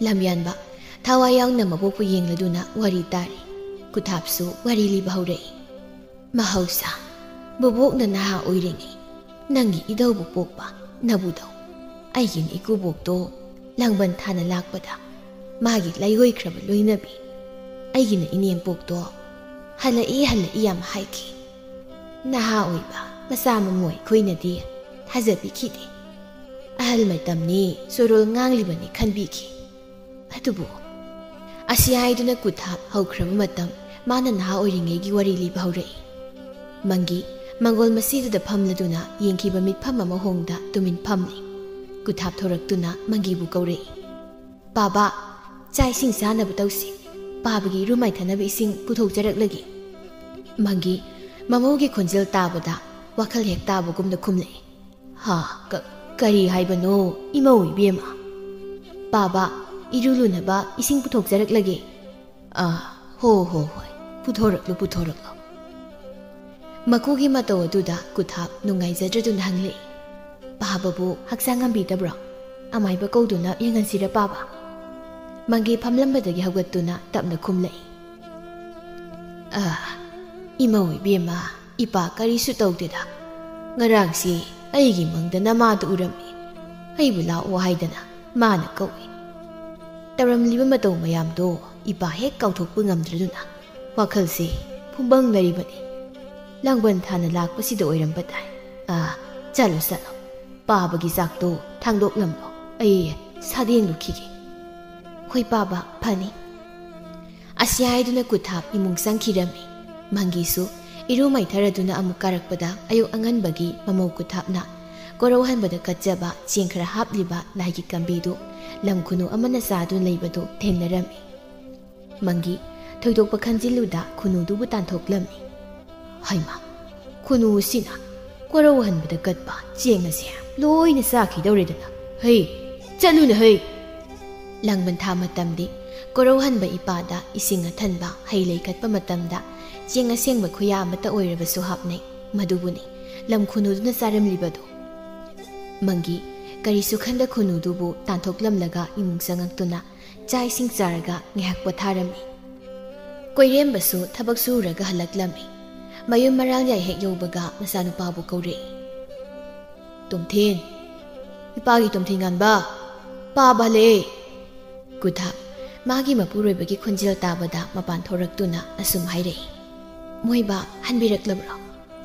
ꯂꯝꯌꯥꯟꯕ ꯊꯋꯥꯏ ꯌꯥꯎꯅ ꯃꯕꯣꯛꯄꯨ ꯌꯦꯡꯂꯗꯨꯅ ꯋꯥꯔꯤ ꯇꯥꯔꯤ꯫ ꯀꯨꯊꯥꯞꯁꯨ ꯋꯥꯔꯤ ꯂꯤꯕ ꯍꯧꯔꯛꯏ꯫ "ꯃꯍꯧꯁꯥ, ꯕꯨꯕꯣꯛꯅ ꯅꯍꯥ ꯑꯣꯏꯔꯤꯉꯩ ꯅꯪꯒꯤ ꯏꯙꯧꯕꯨ ꯄꯣꯛꯄ ꯅꯕꯨꯙꯧ, ꯑꯩꯒꯤꯅ ꯏꯀꯨꯕꯣꯛꯇꯣ ꯂꯥꯡꯕꯟ ꯊꯥꯅ ꯂꯥꯛꯄꯗ ꯃꯥꯒꯤ ꯂꯥꯏꯑꯣꯏꯈ꯭ꯔꯕ ꯂꯣꯏꯅꯕꯤ, ꯑꯩꯒꯤꯅ ꯏꯅꯦꯝꯄꯣꯛꯇꯣ ꯍꯜꯂꯛꯏ ꯍꯜꯂꯛꯏ ꯌꯥꯝ ꯍꯥꯏꯈꯤ꯫ ꯅꯍꯥ ꯑꯣꯏꯕ ꯃꯆꯥ ꯃꯃꯧ ꯑꯩꯈꯣꯏꯅꯗꯤ ꯊꯥꯖꯕꯤꯈꯤꯗꯦ꯫ ꯑꯍꯜ ꯃꯇꯝꯅꯤ, ꯆꯣꯔꯣꯜ ꯉꯥꯡꯂꯤꯕꯅꯤ ꯈꯟꯕꯤꯈꯤ꯫ ꯑꯗꯨꯕꯨ," ꯑꯁꯤ ꯍꯥꯏꯗꯨꯅ ꯀꯨꯊꯥꯞ ꯍꯧꯈ꯭ꯔꯕ ꯃꯇꯝ ꯃꯥꯅ ꯅꯍꯥ ꯑꯣꯏꯔꯤꯉꯩꯒꯤ ꯋꯥꯔꯤ ꯂꯤꯕ ꯍꯧꯔꯛꯏ꯫ ꯃꯪꯒꯤ ꯃꯪꯒꯣꯜ ꯃꯁꯤꯗꯨꯗ ꯐꯝꯂꯗꯨꯅ ꯌꯦꯡꯈꯤꯕ ꯃꯤꯠꯐꯝ ꯑꯃ ꯍꯣꯡꯗ ꯇꯨꯃꯤꯟ ꯐꯝꯂꯤ꯫ ꯀꯨꯊꯥꯞ ꯊꯣꯔꯛꯇꯨꯅ ꯃꯪꯒꯤꯕꯨ ꯀꯧꯔꯛꯏ꯫ "ꯄꯥꯕ, ꯆꯥꯛ ꯏꯁꯤꯡ ꯆꯥꯅꯕ ꯇꯧꯁꯤ꯫ ꯄꯥꯕꯒꯤ ꯏꯔꯨ ꯃꯥꯏꯊꯅꯕ ꯏꯁꯤꯡ ꯄꯨꯊꯣꯛꯆꯔꯛꯂꯒꯦ꯫" ꯃꯪꯒꯤ ꯃꯃꯧꯒꯤ ꯈꯣꯟꯖꯦꯜ ꯇꯥꯕꯗ ꯋꯥꯈꯜ ꯍꯦꯛ ꯇꯥꯕꯒꯨꯝꯅ ꯈꯨꯝꯂꯛꯏ꯫ "ꯍꯥ, ꯀ-, ꯀꯔꯤ ꯍꯥꯏꯕꯅꯣ ꯏꯃꯧ ꯏꯕꯦꯝꯃ?" "ꯄꯥꯕ, ꯏꯔꯨ ꯂꯨꯅꯕ ꯏꯁꯤꯡ ꯄꯨꯊꯣꯛꯆꯔꯛꯂꯒꯦ꯫" "ꯑꯥ, ꯍꯣ ꯍꯣ ꯍꯣꯏ, ꯄꯨꯊꯣꯔꯛꯂꯣ, ꯄꯨꯊꯣꯔꯛꯂꯣ꯫" ꯃꯀꯨꯒꯤ ꯃꯇꯧ ꯑꯗꯨꯗ ꯀꯨꯊꯥꯞ ꯅꯨꯡꯉꯥꯏꯖꯗ꯭ꯔꯗꯨꯅ ꯍꯪꯂꯛꯏ, "ꯄꯥꯕꯕꯨ ꯍꯛꯆꯥꯡ ꯉꯝꯕꯤꯗꯕ꯭ꯔꯣ? ꯑꯃꯥꯏꯕ ꯀꯧꯗꯨꯅ ꯌꯦꯡꯍꯟꯁꯤꯔ ꯄꯥꯕ?" ꯃꯪꯒꯤ ꯐꯝꯂꯝꯕꯗꯒꯤ ꯍꯧꯒꯠꯇꯨꯅ ꯇꯞꯅ ꯈꯨꯝꯂꯛꯏ, "ꯑꯥ, ꯏꯃꯧ ꯏꯕꯦꯝꯃ, ꯏꯄꯥ ꯀꯔꯤꯁꯨ ꯇꯧꯗꯦꯗ꯫ ꯉꯔꯥꯡꯁꯤ ꯑꯩꯒꯤ ꯃꯪꯗ ꯅꯃꯥꯗꯨ ꯎꯔꯝꯃꯤ꯫ ꯑꯩꯕꯨ ꯂꯥꯛꯑꯣ ꯍꯥꯏꯗꯅ ꯃꯥꯅ ꯀꯧꯏ꯫ ꯇꯧꯔꯝꯂꯤꯕ ꯃꯇꯧ ꯃꯌꯥꯝꯗꯣ ꯏꯄꯥ ꯍꯦꯛ ꯀꯥꯎꯊꯣꯛꯄ ꯉꯝꯗ꯭ꯔꯗꯨꯅ ꯋꯥꯈꯜꯁꯤ ꯐꯨꯝꯕꯪꯅꯔꯤꯕꯅꯤ꯫ ꯂꯥꯡꯕꯟ ꯊꯥꯅ ꯂꯥꯛꯄꯁꯤꯗ ꯑꯣꯏꯔꯝꯕ ꯇꯥꯏ꯫ ꯑꯥ, ꯆꯠꯂꯣ, ꯆꯠꯂꯣ꯫ ꯄꯥꯕꯒꯤ ꯆꯥꯛꯇꯣ ꯊꯥꯡꯗꯣꯛꯂꯝꯂꯣ꯫ ꯑꯩ ꯁꯥꯗꯦꯡꯂꯨꯈꯤꯒꯦ꯫" "ꯍꯣꯏ ꯄꯥꯕ, ꯐꯅꯤ꯫" ꯑꯁꯤ ꯍꯥꯏꯗꯨꯅ ꯀꯨꯊꯥꯞ ꯏꯃꯨꯡ ꯆꯪꯈꯤꯔꯝꯃꯤ꯫ ꯃꯪꯒꯤꯁꯨ ꯏꯔꯨ ꯃꯥꯏꯊꯔꯗꯨꯅ ꯑꯃꯨꯛ ꯀꯥꯔꯛꯄꯗ ꯑꯌꯨꯛ ꯑꯉꯟꯕꯒꯤ ꯃꯃꯧ ꯀꯨꯊꯥꯞꯅ ꯀꯣꯔꯧꯍꯟꯕꯗ ꯀꯠꯆꯕ ꯆꯦꯡ ꯈꯔ ꯍꯥꯞꯂꯤꯕ ꯂꯥꯏꯒꯤ ꯀꯝꯕꯤꯗꯨ ꯂꯝ ꯈꯨꯅꯨ ꯑꯃꯅ ꯆꯥꯗꯨꯅ ꯂꯩꯕꯗꯨ ꯊꯦꯡꯅꯔꯝꯃꯤ꯫ ꯃꯪꯒꯤ ꯊꯣꯏꯗꯣꯛꯄ ꯈꯟꯖꯤꯜꯂꯨꯗ ꯈꯨꯅꯨꯗꯨꯕꯨ ꯇꯥꯟꯊꯣꯛꯂꯝꯃꯤ꯫ "ꯍꯩꯃꯥ, ꯈꯨꯅꯨ ꯑꯁꯤꯅ ꯀꯣꯔꯧꯍꯟꯕꯗ ꯀꯠꯄ ꯆꯦꯡ ꯑꯁꯦ ꯂꯣꯏꯅ ꯆꯥꯈꯤꯗꯧꯔꯦꯗꯅ꯫ ꯍꯩ, ꯆꯠꯂꯨꯅ ꯍꯩ!" ꯂꯥꯡꯕꯟ ꯊꯥ ꯃꯇꯝꯗꯤ ꯀꯣꯔꯧꯍꯟꯕ ꯏꯄꯥꯗ ꯏꯁꯤꯡ ꯑꯊꯟꯕ, ꯍꯩ ꯂꯩ ꯀꯠꯄ ꯃꯇꯝꯗ ꯆꯦꯡ ꯑꯁꯦꯡꯕ ꯈꯨꯌꯥ ꯑꯃꯠꯇ ꯑꯣꯏꯔꯕꯁꯨ ꯍꯥꯞꯅꯩ꯫ ꯃꯗꯨꯕꯨꯅꯤ ꯂꯝ ꯈꯨꯅꯨꯗꯨꯅ ꯆꯥꯔꯝꯂꯤꯕꯗꯨ꯫ ꯃꯪꯒꯤ ꯀꯔꯤꯁꯨ ꯈꯟꯗ ꯈꯨꯅꯨꯗꯨꯕꯨ ꯇꯥꯟꯊꯣꯛꯂꯝꯂꯒ ꯏꯃꯨꯡ ꯆꯪꯉꯛꯇꯨꯅ ꯆꯥꯛ ꯏꯁꯤꯡ ꯆꯥꯔꯒ ꯉꯥꯏꯍꯥꯛ ꯄꯣꯊꯥꯔꯝꯃꯤ꯫ ꯀꯣꯏꯔꯦꯝꯕꯁꯨ ꯊꯕꯛ ꯁꯨꯔꯒ ꯍꯜꯂꯛꯂꯝꯃꯤ꯫ ꯃꯌꯨꯝ ꯃꯔꯥꯜ ꯌꯥꯏ ꯍꯦꯛ ꯌꯧꯕꯒ ꯃꯆꯥꯅꯨꯄꯥꯕꯨ ꯀꯧꯔꯛꯏ꯫ "ꯇꯣꯝꯊꯤꯟ, ꯏꯄꯥꯒꯤ ꯇꯣꯝꯊꯤꯟ ꯉꯥꯟꯕ, ꯄꯥꯕ ꯍꯜꯂꯛꯑꯦ!" ꯀꯨꯊꯥꯞ ꯃꯥꯒꯤ ꯃꯄꯨꯔꯣꯏꯕꯒꯤ ꯈꯣꯟꯖꯦꯜ ꯇꯥꯕꯗ ꯃꯄꯥꯟ ꯊꯣꯔꯛꯇꯨꯅ ꯑꯁꯨꯝ ꯍꯥꯏꯔꯛꯏ, "ꯃꯣꯏꯕꯥ ꯍꯟꯕꯤꯔꯛꯂꯕ꯭ꯔꯣ?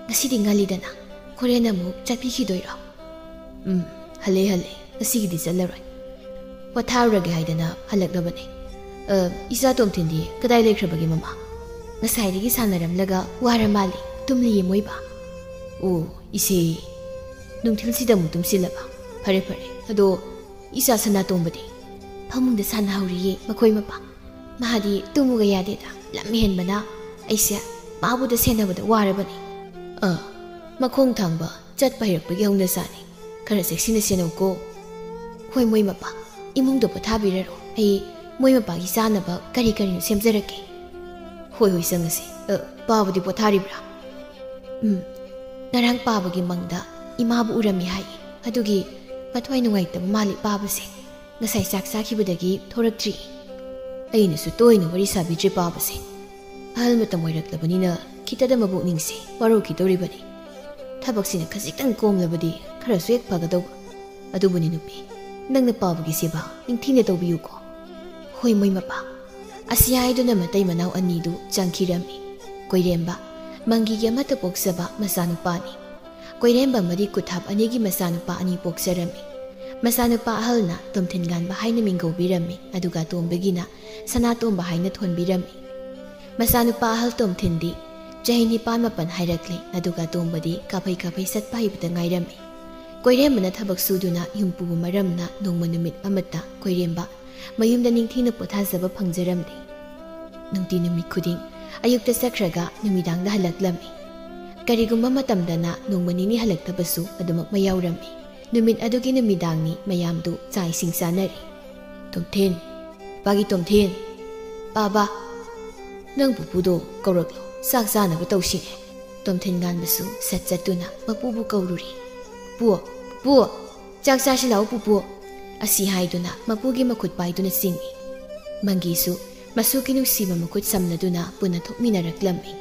ꯉꯁꯤꯗꯤ ꯉꯜꯂꯤꯗꯅ, ꯍꯣꯔꯦꯟ ꯑꯃꯨꯛ ꯆꯠꯄꯤꯈꯤꯗꯣꯏꯔꯣ?" "ꯎꯝ, ꯍꯜꯂꯦ, ꯍꯜꯂꯦ꯫ ꯉꯁꯤꯒꯤꯗꯤ ꯆꯠꯂꯔꯣꯏ꯫ ꯄꯣꯊꯥꯔꯨꯔꯒꯦ ꯍꯥꯏꯗꯅ ꯍꯜꯂꯛꯂꯕꯅꯦ꯫ ꯑ, ꯏꯆꯥ ꯇꯣꯝꯊꯤꯟꯗꯤ ꯀꯗꯥꯏ ꯂꯩꯈ꯭ꯔꯕꯒꯦ, ꯃꯃꯥ?" "ꯉꯁꯥꯏꯗꯒꯤ ꯁꯥꯟꯅꯔꯝꯂꯒ ꯋꯥꯔ ꯃꯥꯜꯂꯦ꯫ ꯇꯨꯝꯂꯤꯌꯦ, ꯃꯣꯏꯕꯥ꯫" "ꯑꯣ, ꯏꯆꯦ꯫ ꯅꯨꯡꯊꯤꯜꯁꯤꯗ ꯑꯃꯨꯛ ꯇꯨꯝꯁꯤꯜꯂꯕ? ꯐꯔꯦ, ꯐꯔꯦ꯫ ꯑꯗꯣ ꯏꯆꯥ ꯁꯅꯥꯇꯣꯝꯕꯗꯤ?" "ꯐꯃꯨꯡꯗ ꯁꯥꯟꯅꯍꯧꯔꯤꯌꯦ ꯃꯈꯣꯏ ꯃꯄꯥ꯫ ꯃꯥꯗꯤ ꯇꯨꯝꯃꯨꯒ ꯌꯥꯗꯦꯗ꯫ ꯂꯝ ꯍꯦꯟꯕꯅ ꯑꯩꯁꯦ ꯃꯥꯕꯨꯗ ꯁꯦꯟꯅꯕꯗ ꯋꯥꯔꯕꯅꯤ꯫" "ꯑꯥ, ꯃꯈꯣꯡ ꯊꯥꯡꯕ ꯆꯠꯄ ꯍꯩꯔꯛꯄꯒꯤ ꯍꯧꯅꯁꯥꯅꯤ꯫ ꯈꯔ ꯆꯦꯛꯁꯤꯟꯅ ꯁꯦꯟꯅꯧꯀꯣ꯫" "ꯍꯣꯏ, ꯃꯣꯏ ꯃꯄꯥ, ꯏꯃꯨꯡꯗ ꯄꯣꯊꯥꯕꯤꯔꯔꯣ꯫ ꯑꯩ ꯃꯣꯏ ꯃꯄꯥꯒꯤ ꯆꯥꯅꯕ ꯀꯔꯤ ꯀꯔꯤꯅꯣ ꯁꯦꯝꯖꯔꯛꯀꯦ꯫" "ꯍꯣꯏ, ꯍꯣꯏ, ꯆꯪꯉꯁꯤ꯫ ꯑ, ꯄꯥꯕꯗꯤ ꯄꯣꯊꯥꯔꯤꯕ꯭ꯔꯥ?" ꯎꯝ, ꯉꯔꯥꯡ ꯄꯥꯕꯒꯤ ꯃꯪꯗ ꯏꯃꯥꯕꯨ ꯎꯔꯝꯃꯤ ꯍꯥꯏ꯫ ꯑꯗꯨꯒꯤ ꯃꯊ꯭ꯋꯥꯏ ꯅꯨꯡꯉꯥꯏꯇꯕ ꯃꯥꯜꯂꯤ ꯄꯥꯕꯁꯦ꯫ ꯉꯁꯥꯏ ꯆꯥꯛ ꯆꯥꯈꯤꯕꯗꯒꯤ ꯊꯣꯔꯛꯇ꯭ꯔꯤ꯫ ꯑꯩꯅꯁꯨ ꯇꯣꯏꯅ ꯋꯥꯔꯤ ꯁꯥꯕꯤꯗ꯭ꯔꯦ ꯄꯥꯕꯁꯦ꯫ ꯑꯍꯜ ꯃꯇꯝ ꯑꯣꯏꯔꯛꯂꯕꯅꯤꯅ ꯈꯤꯇꯗ ꯃꯕꯨꯛꯅꯤꯡꯁꯦ ꯋꯥꯔꯧꯈꯤꯗꯧꯔꯤꯕꯅꯤ꯫ ꯊꯕꯛꯁꯤꯅ ꯈꯖꯤꯛꯇꯪ ꯀꯣꯝꯂꯕꯗꯤ ꯈꯔꯁꯨ ꯍꯦꯛ ꯐꯒꯗꯧꯕ꯫ ꯑꯗꯨꯕꯨꯅꯤ ꯅꯨꯄꯤ, ꯅꯪꯅ ꯄꯥꯕꯒꯤ ꯁꯦꯕꯥ ꯅꯤꯡꯊꯤꯅ ꯇꯧꯕꯤꯌꯨꯀꯣ꯫ ꯍꯣꯏ ꯃꯣꯏ ꯃꯄꯥ꯫ ꯑꯁꯤ ꯍꯥꯏꯗꯨꯅ ꯃꯇꯩ ꯃꯅꯥꯎ ꯑꯅꯤꯗꯨ ꯆꯪꯈꯤꯔꯝꯃꯤ꯫ ꯀꯣꯏꯔꯦꯝꯕ, ꯃꯪꯒꯤꯒꯤ ꯑꯃꯠꯇ ꯄꯣꯛꯆꯕ ꯃꯆꯥꯅꯨꯄꯥꯅꯤ꯫ ꯀꯣꯏꯔꯦꯝꯕ ꯑꯃꯗꯤ ꯀꯨꯊꯥꯞ ꯑꯅꯤꯒꯤ ꯃꯆꯥꯅꯨꯄꯥ ꯑꯅꯤ ꯄꯣꯛꯆꯔꯝꯃꯤ꯫ ꯃꯆꯥꯅꯨꯄꯥ ꯑꯍꯜꯅ ꯇꯣꯝꯊꯤꯟꯒꯥꯟꯕ ꯍꯥꯏꯅ ꯃꯤꯡꯒꯧꯕꯤꯔꯝꯃꯤ, ꯑꯗꯨꯒ ꯑꯇꯣꯝꯕꯒꯤꯅ ꯁꯅꯥꯇꯣꯝꯕ ꯍꯥꯏꯅ ꯊꯣꯟꯕꯤꯔꯝꯃꯤ꯫ ꯃꯆꯥꯅꯨꯄꯥ ꯑꯍꯜ ꯇꯣꯝꯊꯤꯟꯗꯤ ꯆꯍꯤ ꯅꯤꯄꯥꯟ ꯃꯥꯄꯟ ꯍꯥꯏꯔꯛꯂꯦ, ꯑꯗꯨꯒ ꯑꯇꯣꯝꯕꯗꯤ ꯀꯥꯐꯩ ꯀꯥꯐꯩ ꯆꯠꯄ ꯍꯩꯕꯇ ꯉꯥꯏꯔꯝꯃꯤ꯫ ꯀꯣꯏꯔꯦꯝꯕꯅ ꯊꯕꯛ ꯁꯨꯗꯨꯅ ꯌꯨꯝ ꯄꯨꯕ ꯃꯔꯝꯅ ꯅꯣꯡꯃ ꯅꯨꯃꯤꯠ ꯑꯃꯠꯇ ꯀꯣꯏꯔꯦꯝꯕ ꯃꯌꯨꯝꯗ ꯅꯤꯡꯊꯤꯅ ꯄꯣꯊꯥꯖꯕ ꯐꯪꯖꯔꯝꯗꯦ꯫ ꯅꯨꯡꯇꯤ ꯅꯨꯃꯤꯠ ꯈꯨꯗꯤꯡ ꯑꯌꯨꯛꯇ ꯆꯠꯈ꯭ꯔꯒ ꯅꯨꯃꯤꯗꯥꯡꯗ ꯍꯜꯂꯛꯂꯝꯃꯤ꯫ ꯀꯔꯤꯒꯨꯝꯕ ꯃꯇꯝꯗꯅ ꯅꯣꯡꯃ ꯅꯤꯅꯤ ꯍꯜꯂꯛꯇꯕꯁꯨ ꯑꯗꯨꯃꯛ ꯃꯌꯥꯎꯔꯝꯃꯤ꯫ ꯅꯨꯃꯤꯠ ꯑꯗꯨꯒꯤ ꯅꯨꯃꯤꯗꯥꯡꯅꯤ꯫ ꯃꯌꯥꯝꯗꯨ ꯆꯥꯛ ꯏꯁꯤꯡ ꯆꯥꯅꯔꯤ꯫ "ꯇꯣꯝꯊꯤꯟ, ꯄꯥꯒꯤ ꯇꯣꯝꯊꯤꯟ, ꯄꯥꯕ, ꯅꯪ ꯄꯨꯄꯨꯗꯣ ꯀꯧꯔꯛꯂꯣ, ꯆꯥꯛ ꯆꯥꯅꯕ ꯇꯧꯁꯤꯅꯦ꯫" ꯇꯣꯝꯊꯤꯟ ꯉꯥꯟꯕꯁꯨ ꯁꯠ ꯆꯠꯇꯨꯅ ꯃꯄꯨꯕꯨ ꯀꯧꯔꯨꯔꯤ꯫ "ꯄꯨ, ꯄꯨ, ꯆꯥꯛ ꯆꯥꯁꯤ ꯂꯥꯛꯑꯣ ꯄꯨꯄꯨ꯫" ꯑꯁꯤ ꯍꯥꯏꯗꯨꯅ ꯃꯄꯨꯒꯤ ꯃꯈꯨꯠ ꯄꯥꯏꯗꯨꯅ ꯆꯤꯡꯏ꯫ ꯃꯪꯒꯤꯁꯨ ꯃꯁꯨꯒꯤ ꯅꯨꯡꯁꯤꯕ ꯃꯈꯨꯠ ꯁꯝꯅꯗꯨꯅ ꯄꯨꯟꯅ ꯊꯣꯛꯃꯤꯟꯅꯔꯛꯂꯝꯃꯤ꯫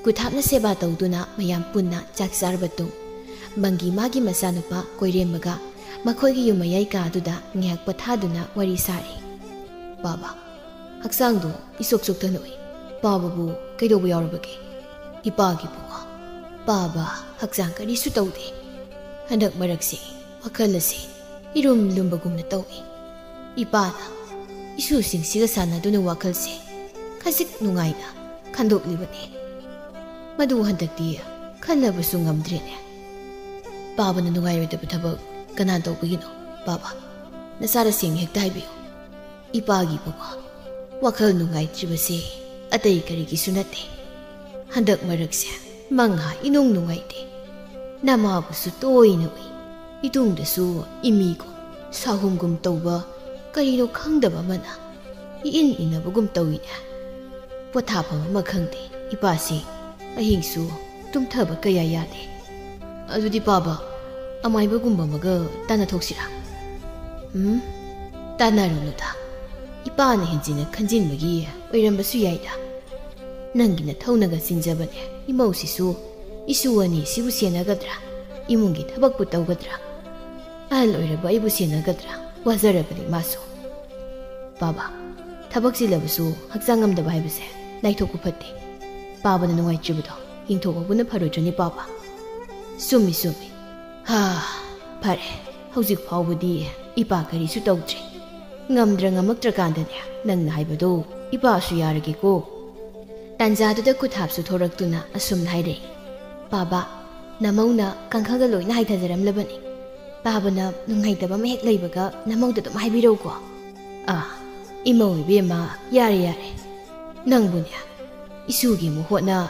ꯀꯨꯊꯥꯞꯅ ꯁꯦꯕꯥ ꯇꯧꯗꯨꯅ ꯃꯌꯥꯝ ꯄꯨꯟꯅ ꯆꯥꯛ ꯆꯥꯔꯕ ꯇꯨꯡ, ꯃꯪꯒꯤ ꯃꯥꯒꯤ ꯃꯆꯥꯅꯨꯄꯥ ꯀꯣꯏꯔꯦꯝꯕꯒ ꯃꯈꯣꯏꯒꯤ ꯌꯨꯝ ꯃꯌꯥꯏ ꯀꯥꯗꯨꯗ ꯉꯥꯏꯍꯥꯛ ꯄꯣꯊꯥꯗꯨꯅ ꯋꯥꯔꯤ ꯁꯥꯔꯤ꯫ "ꯄꯥꯕ, ꯍꯛꯆꯥꯡꯗꯣ ꯏꯁꯣꯛ ꯁꯣꯛꯊꯅꯣꯏ꯫ ꯄꯥꯕꯕꯨ ꯀꯩꯗꯧꯕ ꯌꯥꯎꯔꯕꯒꯦ?" "ꯏꯄꯥꯒꯤ ꯄꯨꯡꯉꯣ, ꯄꯥꯕ ꯍꯛꯆꯥꯡ ꯀꯔꯤꯁꯨ ꯇꯧꯗꯦ꯫ ꯍꯟꯗꯛ ꯃꯔꯛꯁꯤ ꯋꯥꯈꯜ ꯑꯁꯤ ꯏꯔꯨꯝ ꯂꯨꯝꯕꯒꯨꯝꯅ ꯇꯧꯏ꯫ ꯏꯄꯥꯅ ꯏꯁꯨꯁꯤꯡꯁꯤꯒ ꯁꯥꯟꯅꯗꯨꯅ ꯋꯥꯈꯜꯁꯦ ꯈꯖꯤꯛ ꯅꯨꯡꯉꯥꯏꯅ ꯈꯟꯗꯣꯛꯂꯤꯕꯅꯤ꯫ ꯃꯗꯨ ꯍꯟꯗꯛꯇꯤ ꯈꯟꯅꯕꯁꯨ ꯉꯝꯗ꯭ꯔꯦꯅꯦ꯫ ꯄꯥꯕꯅ ꯅꯨꯡꯉꯥꯏꯔꯣꯏꯗꯕ ꯊꯕꯛ ꯀꯅꯥ ꯇꯧꯕꯒꯤꯅꯣ? ꯄꯥꯕ, ꯅꯆꯥꯗ ꯁꯦꯡꯅ ꯍꯦꯛꯇ ꯍꯥꯏꯕꯤꯌꯨ꯫" "ꯏꯄꯥꯒꯤ ꯄꯨꯡꯉꯣ, ꯋꯥꯈꯜ ꯅꯨꯡꯉꯥꯏꯇ꯭ꯔꯤꯕꯁꯦ ꯑꯇꯩ ꯀꯔꯤꯒꯤꯁꯨ ꯅꯠꯇꯦ꯫ ꯍꯟꯗꯛ ꯃꯔꯛꯁꯦ ꯃꯪꯍꯥ ꯏꯅꯨꯡ ꯅꯨꯡꯉꯥꯏꯇꯦ꯫ ꯅꯃꯥꯕꯨꯁꯨ ꯇꯣꯏꯅ ꯎꯏ꯫ ꯏꯇꯨꯡꯗꯁꯨ ꯏꯃꯤꯒꯨꯝ ꯁꯥꯍꯨꯝꯒꯨꯝ ꯇꯧꯕ ꯀꯔꯤꯅꯣ ꯈꯪꯗꯕ ꯑꯃꯅ ꯏꯏꯟ ꯏꯟꯅꯕꯒꯨꯝ ꯇꯧꯏꯅꯦ꯫ ꯄꯣꯊꯥꯐꯝ ꯑꯃ ꯈꯪꯗꯦ꯫ ꯏꯄꯥꯁꯤ ꯑꯍꯤꯡꯁꯨ ꯇꯨꯝꯊꯕ ꯀꯌꯥ ꯌꯥꯗꯦ꯫ ꯑꯗꯨꯗꯤ ꯄꯥꯕ, ꯑꯃꯥꯏꯕꯒꯨꯝꯕ ꯑꯃꯒ ꯇꯥꯟꯅꯊꯣꯛꯁꯤꯔꯥ? ꯎꯝ, ꯇꯥꯟꯅꯔꯨꯅꯨꯗ꯫ ꯏꯄꯥꯅ ꯍꯦꯟꯖꯤꯟꯅ ꯈꯟꯖꯤꯟꯕꯒꯤ ꯑꯣꯏꯔꯝꯕꯁꯨ ꯌꯥꯏꯗ꯫ ꯅꯪꯒꯤ ꯅꯊꯧꯅꯒ ꯆꯤꯟꯖꯕꯅꯦ꯫ ꯏꯃꯧꯁꯤꯁꯨ ꯏꯁꯨ ꯑꯅꯤ ꯁꯤꯕꯨ ꯁꯦꯟꯅꯒꯗ꯭ꯔꯥ? ꯏꯃꯨꯡꯒꯤ ꯊꯕꯛꯄꯨ ꯇꯧꯒꯗ꯭ꯔꯥ? ꯑꯍꯜ ꯑꯣꯏꯔꯕ ꯑꯩꯕꯨ ꯁꯦꯟꯅꯒꯗ꯭ꯔꯥ? ꯋꯥꯖꯔꯕꯅꯤ ꯃꯥꯁꯨ꯫ ꯄꯥꯕ, ꯊꯕꯛ ꯆꯤꯜꯂꯕꯁꯨ ꯍꯛꯆꯥꯡ ꯉꯝꯗꯕ ꯍꯥꯏꯕꯁꯦ ꯂꯥꯏꯊꯣꯛꯄ ꯐꯠꯇꯦ꯫ ꯄꯥꯕꯅ ꯅꯨꯡꯉꯥꯏꯇ꯭ꯔꯤꯕꯗꯣ ꯌꯦꯡꯊꯣꯛꯍꯧꯕꯅ ꯐꯔꯣꯏꯗ꯭ꯔꯅꯤ ꯄꯥꯕ? ꯆꯨꯝꯃꯤ, ꯆꯨꯝꯃꯤ꯫ ꯍꯥ, ꯐꯔꯦ꯫ ꯍꯧꯖꯤꯛ ꯐꯥꯎꯕꯗꯤ ꯏꯄꯥ ꯀꯔꯤꯁꯨ ꯇꯧꯗ꯭ꯔꯤ꯫ ꯉꯝꯗ꯭ꯔ ꯉꯝꯃꯛꯇ꯭ꯔꯀꯥꯟꯗꯅꯦ ꯅꯪꯅ ꯍꯥꯏꯕꯗꯣ ꯏꯄꯥꯁꯨ ꯌꯥꯔꯒꯦꯀꯣ꯫ ꯇꯥꯟꯖꯥꯗꯨꯗ ꯀꯨꯊꯥꯞꯁꯨ ꯊꯣꯔꯛꯇꯨꯅ ꯑꯁꯨꯝꯅ ꯍꯥꯏꯔꯛꯏ, "ꯄꯥꯕ, ꯅꯃꯧꯅ ꯀꯥꯡꯈꯜꯒ ꯂꯣꯏꯅ ꯍꯥꯏꯊꯖꯔꯝꯂꯕꯅꯤ꯫ ꯄꯥꯕꯅ ꯅꯨꯡꯉꯥꯏꯇꯕ ꯑꯃ ꯍꯦꯛ ꯂꯩꯕꯒ ꯅꯃꯧꯗ ꯑꯗꯨꯝ ꯍꯥꯏꯕꯤꯔꯧꯀꯣ꯫" "ꯑꯥ, ꯏꯃꯧ ꯏꯕꯦꯝꯃ, ꯌꯥꯔꯦ ꯌꯥꯔꯦ꯫ ꯅꯪꯕꯨꯅꯦ, ꯏꯁꯨꯒꯤ ꯑꯃꯨꯛ ꯍꯣꯠꯅ,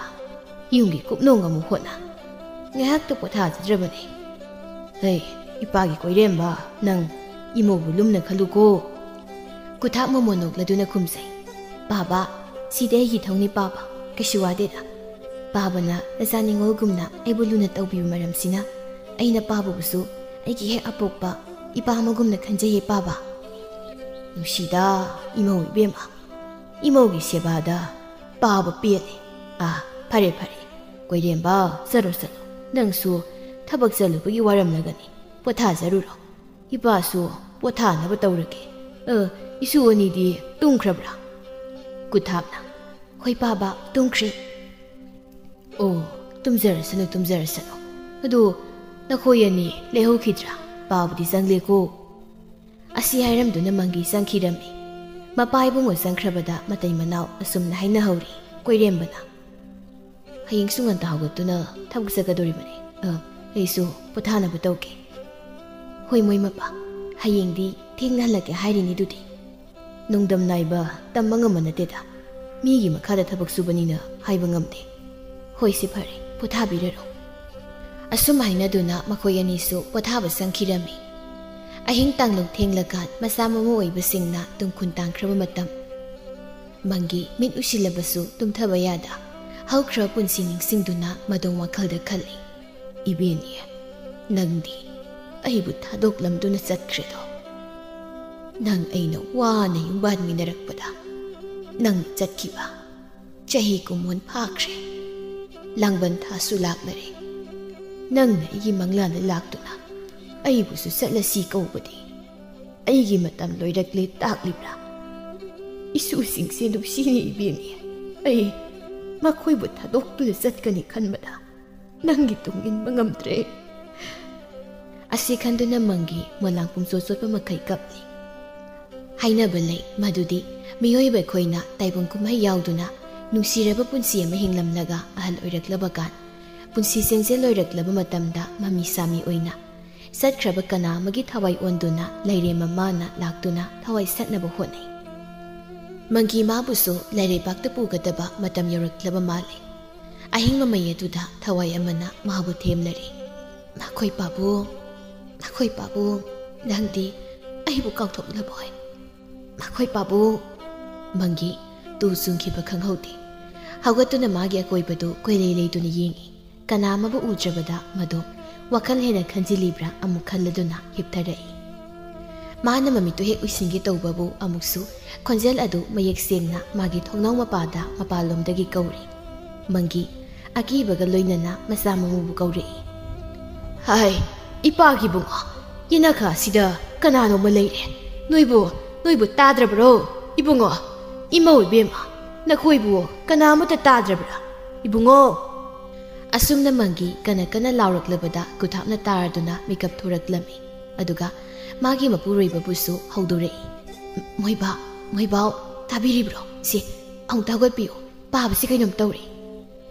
ꯌꯨꯝꯒꯤ ꯀꯨꯞꯅꯣꯝ ꯑꯃꯨꯛ ꯍꯣꯠꯅ꯫ ꯉꯥꯏꯍꯥꯛꯇ ꯄꯣꯊꯥꯖꯗ꯭ꯔꯕꯅꯦ꯫ ꯍꯩ, ꯏꯄꯥꯒꯤ ꯀꯣꯏꯔꯦꯝꯕ, ꯅꯪ ꯏꯃꯧꯕꯨ ꯂꯨꯝꯅ ꯈꯜꯂꯨꯀꯣ꯫" ꯀꯨꯊꯥꯞ ꯃꯃꯣꯟ ꯅꯣꯛꯂꯗꯨꯅ ꯈꯨꯝꯖꯩ, "ꯄꯥꯕ, ꯁꯤꯗꯤ ꯑꯩꯒꯤ ꯊꯧꯅꯤ ꯄꯥꯕ, ꯀꯩꯁꯨ ꯋꯥꯗꯦꯗ꯫ ꯄꯥꯕꯅ ꯅꯆꯥ ꯅꯤꯉꯣꯜꯒꯨꯝꯅ ꯑꯩꯕꯨ ꯂꯨꯅ ꯇꯧꯕꯤꯕ ꯃꯔꯝꯁꯤꯅ ꯑꯩꯅ ꯄꯥꯕꯕꯨꯁꯨ ꯑꯩꯒꯤ ꯍꯦꯛ ꯑꯄꯣꯛꯄ ꯏꯄꯥ ꯑꯃꯒꯨꯝꯅ ꯈꯟꯖꯩꯌꯦ ꯄꯥꯕ꯫" "ꯅꯨꯡꯁꯤꯗ, ꯏꯃꯧ ꯏꯕꯦꯝꯃ, ꯏꯃꯧꯒꯤ ꯁꯦꯕꯥꯗ ꯄꯥꯕ ꯄꯦꯜꯂꯦ꯫ ꯑꯥ, ꯐꯔꯦ ꯐꯔꯦ, ꯀꯣꯏꯔꯦꯝꯕ, ꯆꯠꯂꯣ ꯆꯠꯂꯣ꯫ ꯅꯪꯁꯨ ꯊꯕꯛ ꯆꯠꯂꯨꯕꯒꯤ ꯋꯥꯔꯝꯂꯒꯅꯤ, ꯄꯣꯊꯥꯖꯔꯨꯔꯣ꯫ ꯏꯄꯥꯁꯨ ꯄꯣꯊꯥꯅꯕ ꯇꯧꯔꯒꯦ꯫ ꯑ, ꯏꯁꯨ ꯑꯅꯤꯗꯤ ꯇꯨꯝꯈ꯭ꯔꯕ꯭ꯔꯥ?" ꯀꯨꯊꯥꯞꯅ, "ꯍꯣꯏ ꯄꯥꯕ, ꯇꯨꯝꯈ꯭ꯔꯦ꯫" "ꯑꯣ, ꯇꯨꯝꯖꯔꯁꯅꯨ, ꯇꯨꯝꯖꯔꯁꯅꯨ꯫ ꯑꯗꯨ ꯅꯈꯣꯏ ꯑꯅꯤ ꯂꯩꯍꯧꯈꯤꯗ꯭ꯔꯥ? ꯄꯥꯕꯗꯤ ꯆꯪꯂꯦꯀꯣ꯫" ꯑꯁꯤ ꯍꯥꯏꯔꯝꯗꯨꯅ ꯃꯪꯒꯤ ꯆꯪꯈꯤꯔꯝꯃꯤ꯫ ꯃꯄꯥ ꯏꯕꯨꯡꯉꯣ ꯆꯪꯈ꯭ꯔꯕꯗ ꯃꯇꯩ ꯃꯅꯥꯎ ꯑꯁꯨꯝꯅ ꯍꯥꯏꯅꯍꯧꯔꯤ꯫ ꯀꯣꯏꯔꯦꯝꯕꯅ, "ꯍꯌꯦꯡꯁꯨ ꯉꯟꯇꯥ ꯍꯧꯒꯠꯇꯨꯅ ꯊꯕꯛ ꯆꯠꯀꯗꯧꯔꯤꯕꯅꯤ꯫ ꯑ, ꯑꯩꯁꯨ ꯄꯣꯊꯥꯅꯕ ꯇꯧꯒꯦ꯫" "ꯍꯣꯏ ꯃꯣꯏ ꯃꯄꯥ, ꯍꯌꯦꯡꯗꯤ ꯊꯦꯡꯅ ꯍꯜꯂꯛꯀꯦ ꯍꯥꯏꯔꯤꯅꯤ ꯑꯗꯨꯗꯤ꯫ ꯅꯣꯡꯗꯝ ꯅꯥꯏꯕ ꯇꯝꯕ ꯉꯝꯕ ꯅꯠꯇꯦꯗ꯫ ꯃꯤꯒꯤ ꯃꯈꯥꯗ ꯊꯕꯛ ꯁꯨꯕꯅꯤꯅ ꯍꯥꯏꯕ ꯉꯝꯗꯦ꯫ ꯍꯣꯏ, ꯁꯤ ꯐꯔꯦ, ꯄꯣꯊꯥꯕꯤꯔꯔꯣ꯫" ꯑꯁꯨꯝ ꯍꯥꯏꯅꯗꯨꯅ ꯃꯈꯣꯏ ꯑꯅꯤꯁꯨ ꯄꯣꯊꯥꯕ ꯆꯪꯈꯤꯔꯝꯃꯤ꯫ ꯑꯍꯤꯡ ꯇꯥꯡꯂꯨ ꯊꯦꯡꯂꯀꯥꯟ ꯃꯆꯥ ꯃꯃꯧ ꯑꯣꯏꯕꯁꯤꯡꯅ ꯇꯨꯡꯈꯨꯟ ꯇꯥꯡꯈ꯭ꯔꯕ ꯃꯇꯝ꯫ ꯃꯪꯒꯤ ꯃꯤꯠ ꯎꯏꯁꯤꯜꯂꯕꯁꯨ ꯇꯨꯝꯊꯕ ꯌꯥꯗ ꯍꯧꯈ꯭ꯔ ꯄꯨꯟꯁꯤ ꯅꯤꯡꯁꯤꯡꯗꯨꯅ ꯃꯗꯣꯝ ꯋꯥꯈꯜꯗ ꯈꯜꯂꯤ꯫ "ꯏꯕꯦꯟꯅꯤ, ꯅꯪꯗꯤ ꯑꯩꯕꯨ ꯊꯥꯗꯣꯛꯂꯝꯗꯨꯅ ꯆꯠꯈ꯭ꯔꯦꯗꯣ꯫ ꯅꯪ ꯑꯩꯅ ꯋꯥꯅ ꯌꯨꯝꯕꯥꯟꯃꯤꯟꯅꯔꯛꯄꯗ ꯅꯪꯅ ꯆꯠꯈꯤꯕ ꯆꯍꯤ ꯀꯨꯝꯑꯣꯟ ꯐꯥꯈ꯭ꯔꯦ꯫ ꯂꯥꯡꯕꯟ ꯊꯥꯁꯨ ꯂꯥꯛꯂꯔꯦ꯫ ꯅꯪꯅ ꯑꯩꯒꯤ ꯃꯪꯂꯥꯟꯗ ꯂꯥꯛꯇꯨꯅ ꯑꯩꯕꯨꯁꯨ ꯆꯠꯂꯁꯤ ꯀꯧꯕꯗꯤ ꯑꯩꯒꯤ ꯃꯇꯝ ꯂꯣꯏꯔꯛꯂꯦ ꯇꯥꯛꯂꯤꯕ꯭ꯔꯥ? ꯏꯁꯨꯁꯤꯡꯁꯦ ꯅꯨꯡꯁꯤꯅ ꯏꯕꯦꯝꯃꯤ꯫ ꯑꯩ ꯃꯈꯣꯏꯕꯨ ꯊꯥꯗꯣꯛꯇꯨꯅ ꯆꯠꯀꯅꯤ ꯈꯟꯕꯗ ꯅꯪꯒꯤ ꯇꯨꯡ ꯏꯟꯕ ꯉꯝꯗ꯭ꯔꯦ꯫" ꯑꯁꯤ ꯈꯟꯗꯨꯅ ꯃꯪꯒꯤ ꯃꯣꯂꯥꯡ ꯄꯨꯡꯆꯣꯠ ꯆꯣꯠꯄ ꯃꯈꯩ ꯀꯞꯂꯤ꯫ ꯍꯥꯏꯅꯕ ꯂꯩ ꯃꯗꯨꯗꯤ ꯃꯤꯑꯣꯏꯕ ꯑꯩꯈꯣꯏꯅ ꯇꯥꯏꯕꯪ ꯀꯨꯝꯍꯩ ꯌꯥꯎꯗꯨꯅ ꯅꯨꯡꯁꯤꯔꯕ ꯄꯨꯟꯁꯤ ꯑꯃ ꯍꯤꯡꯂꯝꯂꯒ ꯑꯍꯜ ꯑꯣꯏꯔꯛꯂꯕ ꯀꯥꯟ, ꯄꯨꯟꯁꯤ ꯆꯦꯟꯖꯦꯜ ꯂꯣꯏꯔꯛꯂꯕ ꯃꯇꯝꯗ ꯃꯃꯤ ꯁꯥꯃꯤ ꯑꯣꯏꯅ ꯆꯠꯈ꯭ꯔꯕ ꯀꯅꯥ ꯑꯃꯒꯤ ꯊꯋꯥꯏ ꯑꯣꯟꯗꯨꯅ ꯂꯩꯔꯦꯝꯕ ꯃꯥꯅ ꯂꯥꯛꯇꯨꯅ ꯊꯋꯥꯏ ꯁꯠꯅꯕ ꯍꯣꯠꯅꯩ꯫ ꯃꯪꯒꯤ ꯃꯥꯕꯨꯁꯨ ꯂꯩꯔꯩꯕꯥꯛꯇ ꯄꯨꯒꯗꯕ ꯃꯇꯝ ꯌꯧꯔꯛꯂꯕ ꯃꯥꯜꯂꯤ꯫ ꯑꯍꯤꯡ ꯃꯃꯩ ꯑꯗꯨꯗ ꯊꯋꯥꯏ ꯑꯃꯅ ꯃꯥꯕꯨ ꯊꯦꯝꯂꯔꯤ꯫ "ꯃꯈꯣꯏ ꯄꯥꯕꯨꯡ, ꯃꯈꯣꯏ ꯄꯥꯕꯨꯡ, ꯅꯪꯗꯤ ꯑꯩꯕꯨ ꯀꯥꯎꯊꯣꯛꯂꯕꯣꯏ? ꯃꯈꯣꯏ ꯄꯥꯕꯨꯡ!" ꯃꯪꯒꯤ ꯇꯨ ꯆꯨꯡꯈꯤꯕ ꯈꯪꯍꯧꯗꯦ꯫ ꯍꯧꯒꯠꯇꯨꯅ ꯃꯥꯒꯤ ꯑꯀꯣꯏꯕꯗꯨ ꯀꯣꯏꯂꯩ ꯂꯩꯗꯨꯅ ꯌꯦꯡꯏ꯫ ꯀꯅꯥ ꯑꯃꯕꯨ ꯎꯗ꯭ꯔꯕꯗ ꯃꯗꯨ ꯋꯥꯈꯜ ꯍꯦꯟꯅ ꯈꯟꯖꯤꯜꯂꯤꯕ꯭ꯔꯥ ꯑꯃꯨꯛ ꯈꯜꯂꯗꯨꯅ ꯍꯤꯞꯊꯔꯛꯏ꯫ ꯃꯥꯅ ꯃꯃꯤꯠꯇꯨ ꯍꯦꯛ ꯎꯏꯁꯤꯟꯒꯦ ꯇꯧꯕꯕꯨ ꯑꯃꯨꯛꯁꯨ ꯈꯣꯟꯖꯦꯜ ꯑꯗꯨ ꯃꯌꯦꯛ ꯁꯦꯡꯅ ꯃꯥꯒꯤ ꯊꯣꯡꯅꯥꯎ ꯃꯄꯥꯗ ꯃꯄꯥꯟꯂꯣꯝꯗꯒꯤ ꯀꯧꯔꯤ꯫ ꯃꯪꯒꯤ ꯑꯀꯤꯕꯒ ꯂꯣꯏꯅꯅ ꯃꯆꯥ ꯃꯃꯧꯕꯨ ꯀꯧꯔꯛꯏ꯫ "ꯍꯥꯏ, ꯏꯄꯥꯒꯤ ꯏꯕꯨꯡꯉꯣ, ꯌꯦꯅꯈꯥ ꯑꯁꯤꯗ ꯀꯅꯥꯅꯣꯃ ꯂꯩꯔꯦ꯫ ꯅꯣꯏꯕꯨ, ꯅꯣꯏꯕꯨ ꯇꯥꯗ꯭ꯔꯕ꯭ꯔꯣ? ꯏꯕꯨꯡꯉꯣ, ꯏꯃꯧ ꯏꯕꯦꯝꯃ, ꯅꯈꯣꯏꯕꯨ ꯀꯅꯥ ꯑꯃꯠꯇ ꯇꯥꯗ꯭ꯔꯕ꯭ꯔꯥ? ꯏꯕꯨꯡꯉꯣ!" ꯑꯁꯨꯝꯅ ꯃꯪꯒꯤ ꯀꯟꯅ ꯀꯟꯅ ꯂꯥꯎꯔꯛꯂꯕꯗ ꯀꯨꯊꯥꯞꯅ ꯇꯥꯔꯗꯨꯅ ꯃꯤꯀꯞ ꯊꯣꯔꯛꯂꯝꯃꯤ꯫ ꯑꯗꯨꯒ ꯃꯥꯒꯤ ꯃꯄꯨꯔꯣꯏꯕꯕꯨꯁꯨ ꯍꯧꯗꯣꯔꯛꯏ꯫ "ꯃꯣꯏꯕꯥ, ꯃꯣꯏꯕꯥꯎ, ꯇꯥꯕꯤꯔꯤꯕ꯭ꯔꯣ? ꯁꯤ, ꯑꯃꯨꯛꯇ ꯍꯧꯒꯠꯄꯤꯌꯨ꯫ ꯄꯥꯕꯁꯤ ꯀꯩꯅꯣꯝ ꯇꯧꯔꯦ꯫"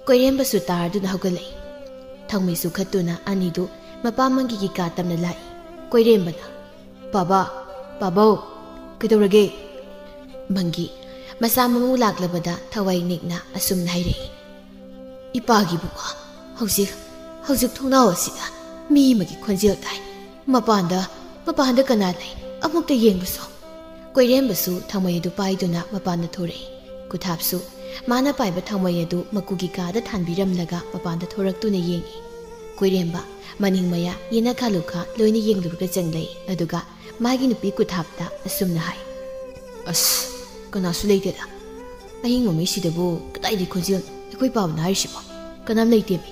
ꯀꯣꯏꯔꯦꯝꯕꯁꯨ ꯇꯥꯔꯗꯨꯅ ꯍꯧꯒꯠꯂꯛꯏ꯫ ꯊꯥꯎꯃꯩ ꯆꯨꯈꯠꯇꯨꯅ ꯑꯅꯤꯗꯨ ꯃꯄꯥ ꯃꯪꯒꯤꯒꯤ ꯀꯥ ꯇꯝꯅ ꯂꯥꯛꯏ꯫ ꯀꯣꯏꯔꯦꯝꯕꯅ, "ꯄꯥꯕ, ꯄꯥꯕꯧ, ꯀꯩꯗꯧꯔꯒꯦ?" ꯃꯪꯒꯤ ꯃꯆꯥ ꯃꯃꯧ ꯂꯥꯛꯂꯕꯗ ꯊꯋꯥꯏ ꯅꯤꯛꯅ ꯑꯁꯨꯝꯅ ꯍꯥꯏꯔꯛꯏ꯫ "ꯏꯄꯥꯒꯤ ꯏꯕꯨꯡꯉꯣ, ꯍꯧꯖꯤꯛ, ꯍꯧꯖꯤꯛ ꯊꯣꯡꯅꯥꯎ ꯑꯁꯤꯗ ꯃꯤ ꯑꯃꯒꯤ ꯈꯣꯟꯖꯦꯜ ꯇꯥꯏ꯫ ꯃꯄꯥꯟꯗ, ꯃꯄꯥꯟꯗ ꯀꯅꯥ ꯂꯩ? ꯑꯃꯨꯛꯇ ꯌꯦꯡꯕꯁꯨ꯫" ꯀꯣꯏꯔꯦꯝꯕꯁꯨ ꯊꯥꯎꯃꯩ ꯑꯗꯨ ꯄꯥꯏꯗꯨꯅ ꯃꯄꯥꯟꯗ ꯊꯣꯔꯛꯏ꯫ ꯀꯨꯊꯥꯞꯁꯨ ꯃꯥꯅ ꯄꯥꯏꯕ ꯊꯥꯎꯃꯩ ꯑꯗꯨ ꯃꯀꯨꯒꯤ ꯀꯥꯗ ꯊꯥꯟꯕꯤꯔꯝꯂꯒ ꯃꯄꯥꯟꯗ ꯊꯣꯔꯛꯇꯨꯅ ꯌꯦꯡꯏ꯫ ꯀꯣꯏꯔꯦꯝꯕ, ꯃꯅꯤꯡ ꯃꯌꯥ, ꯌꯦꯅꯈꯥ ꯂꯨꯈꯥ ꯂꯣꯏꯅ ꯌꯦꯡꯂꯨꯔꯒ ꯆꯪꯂꯛꯏ꯫ ꯑꯗꯨꯒ ꯃꯥꯒꯤ ꯅꯨꯄꯤ ꯀꯨꯊꯥꯞꯇ ꯑꯁꯨꯝꯅ ꯍꯥꯏ, "ꯑꯁ, ꯀꯅꯥꯁꯨ ꯂꯩꯇꯦꯗ꯫ ꯑꯍꯤꯡ ꯃꯃꯩꯁꯤꯗꯕꯨ ꯀꯗꯥꯏꯗꯒꯤ ꯈꯣꯟꯖꯦꯜꯅꯣ? ꯑꯩꯈꯣꯏ ꯄꯥꯕꯅ ꯍꯥꯏꯔꯤꯁꯤꯕꯣ? ꯀꯅꯥꯝ ꯂꯩꯇꯦꯃꯤ꯫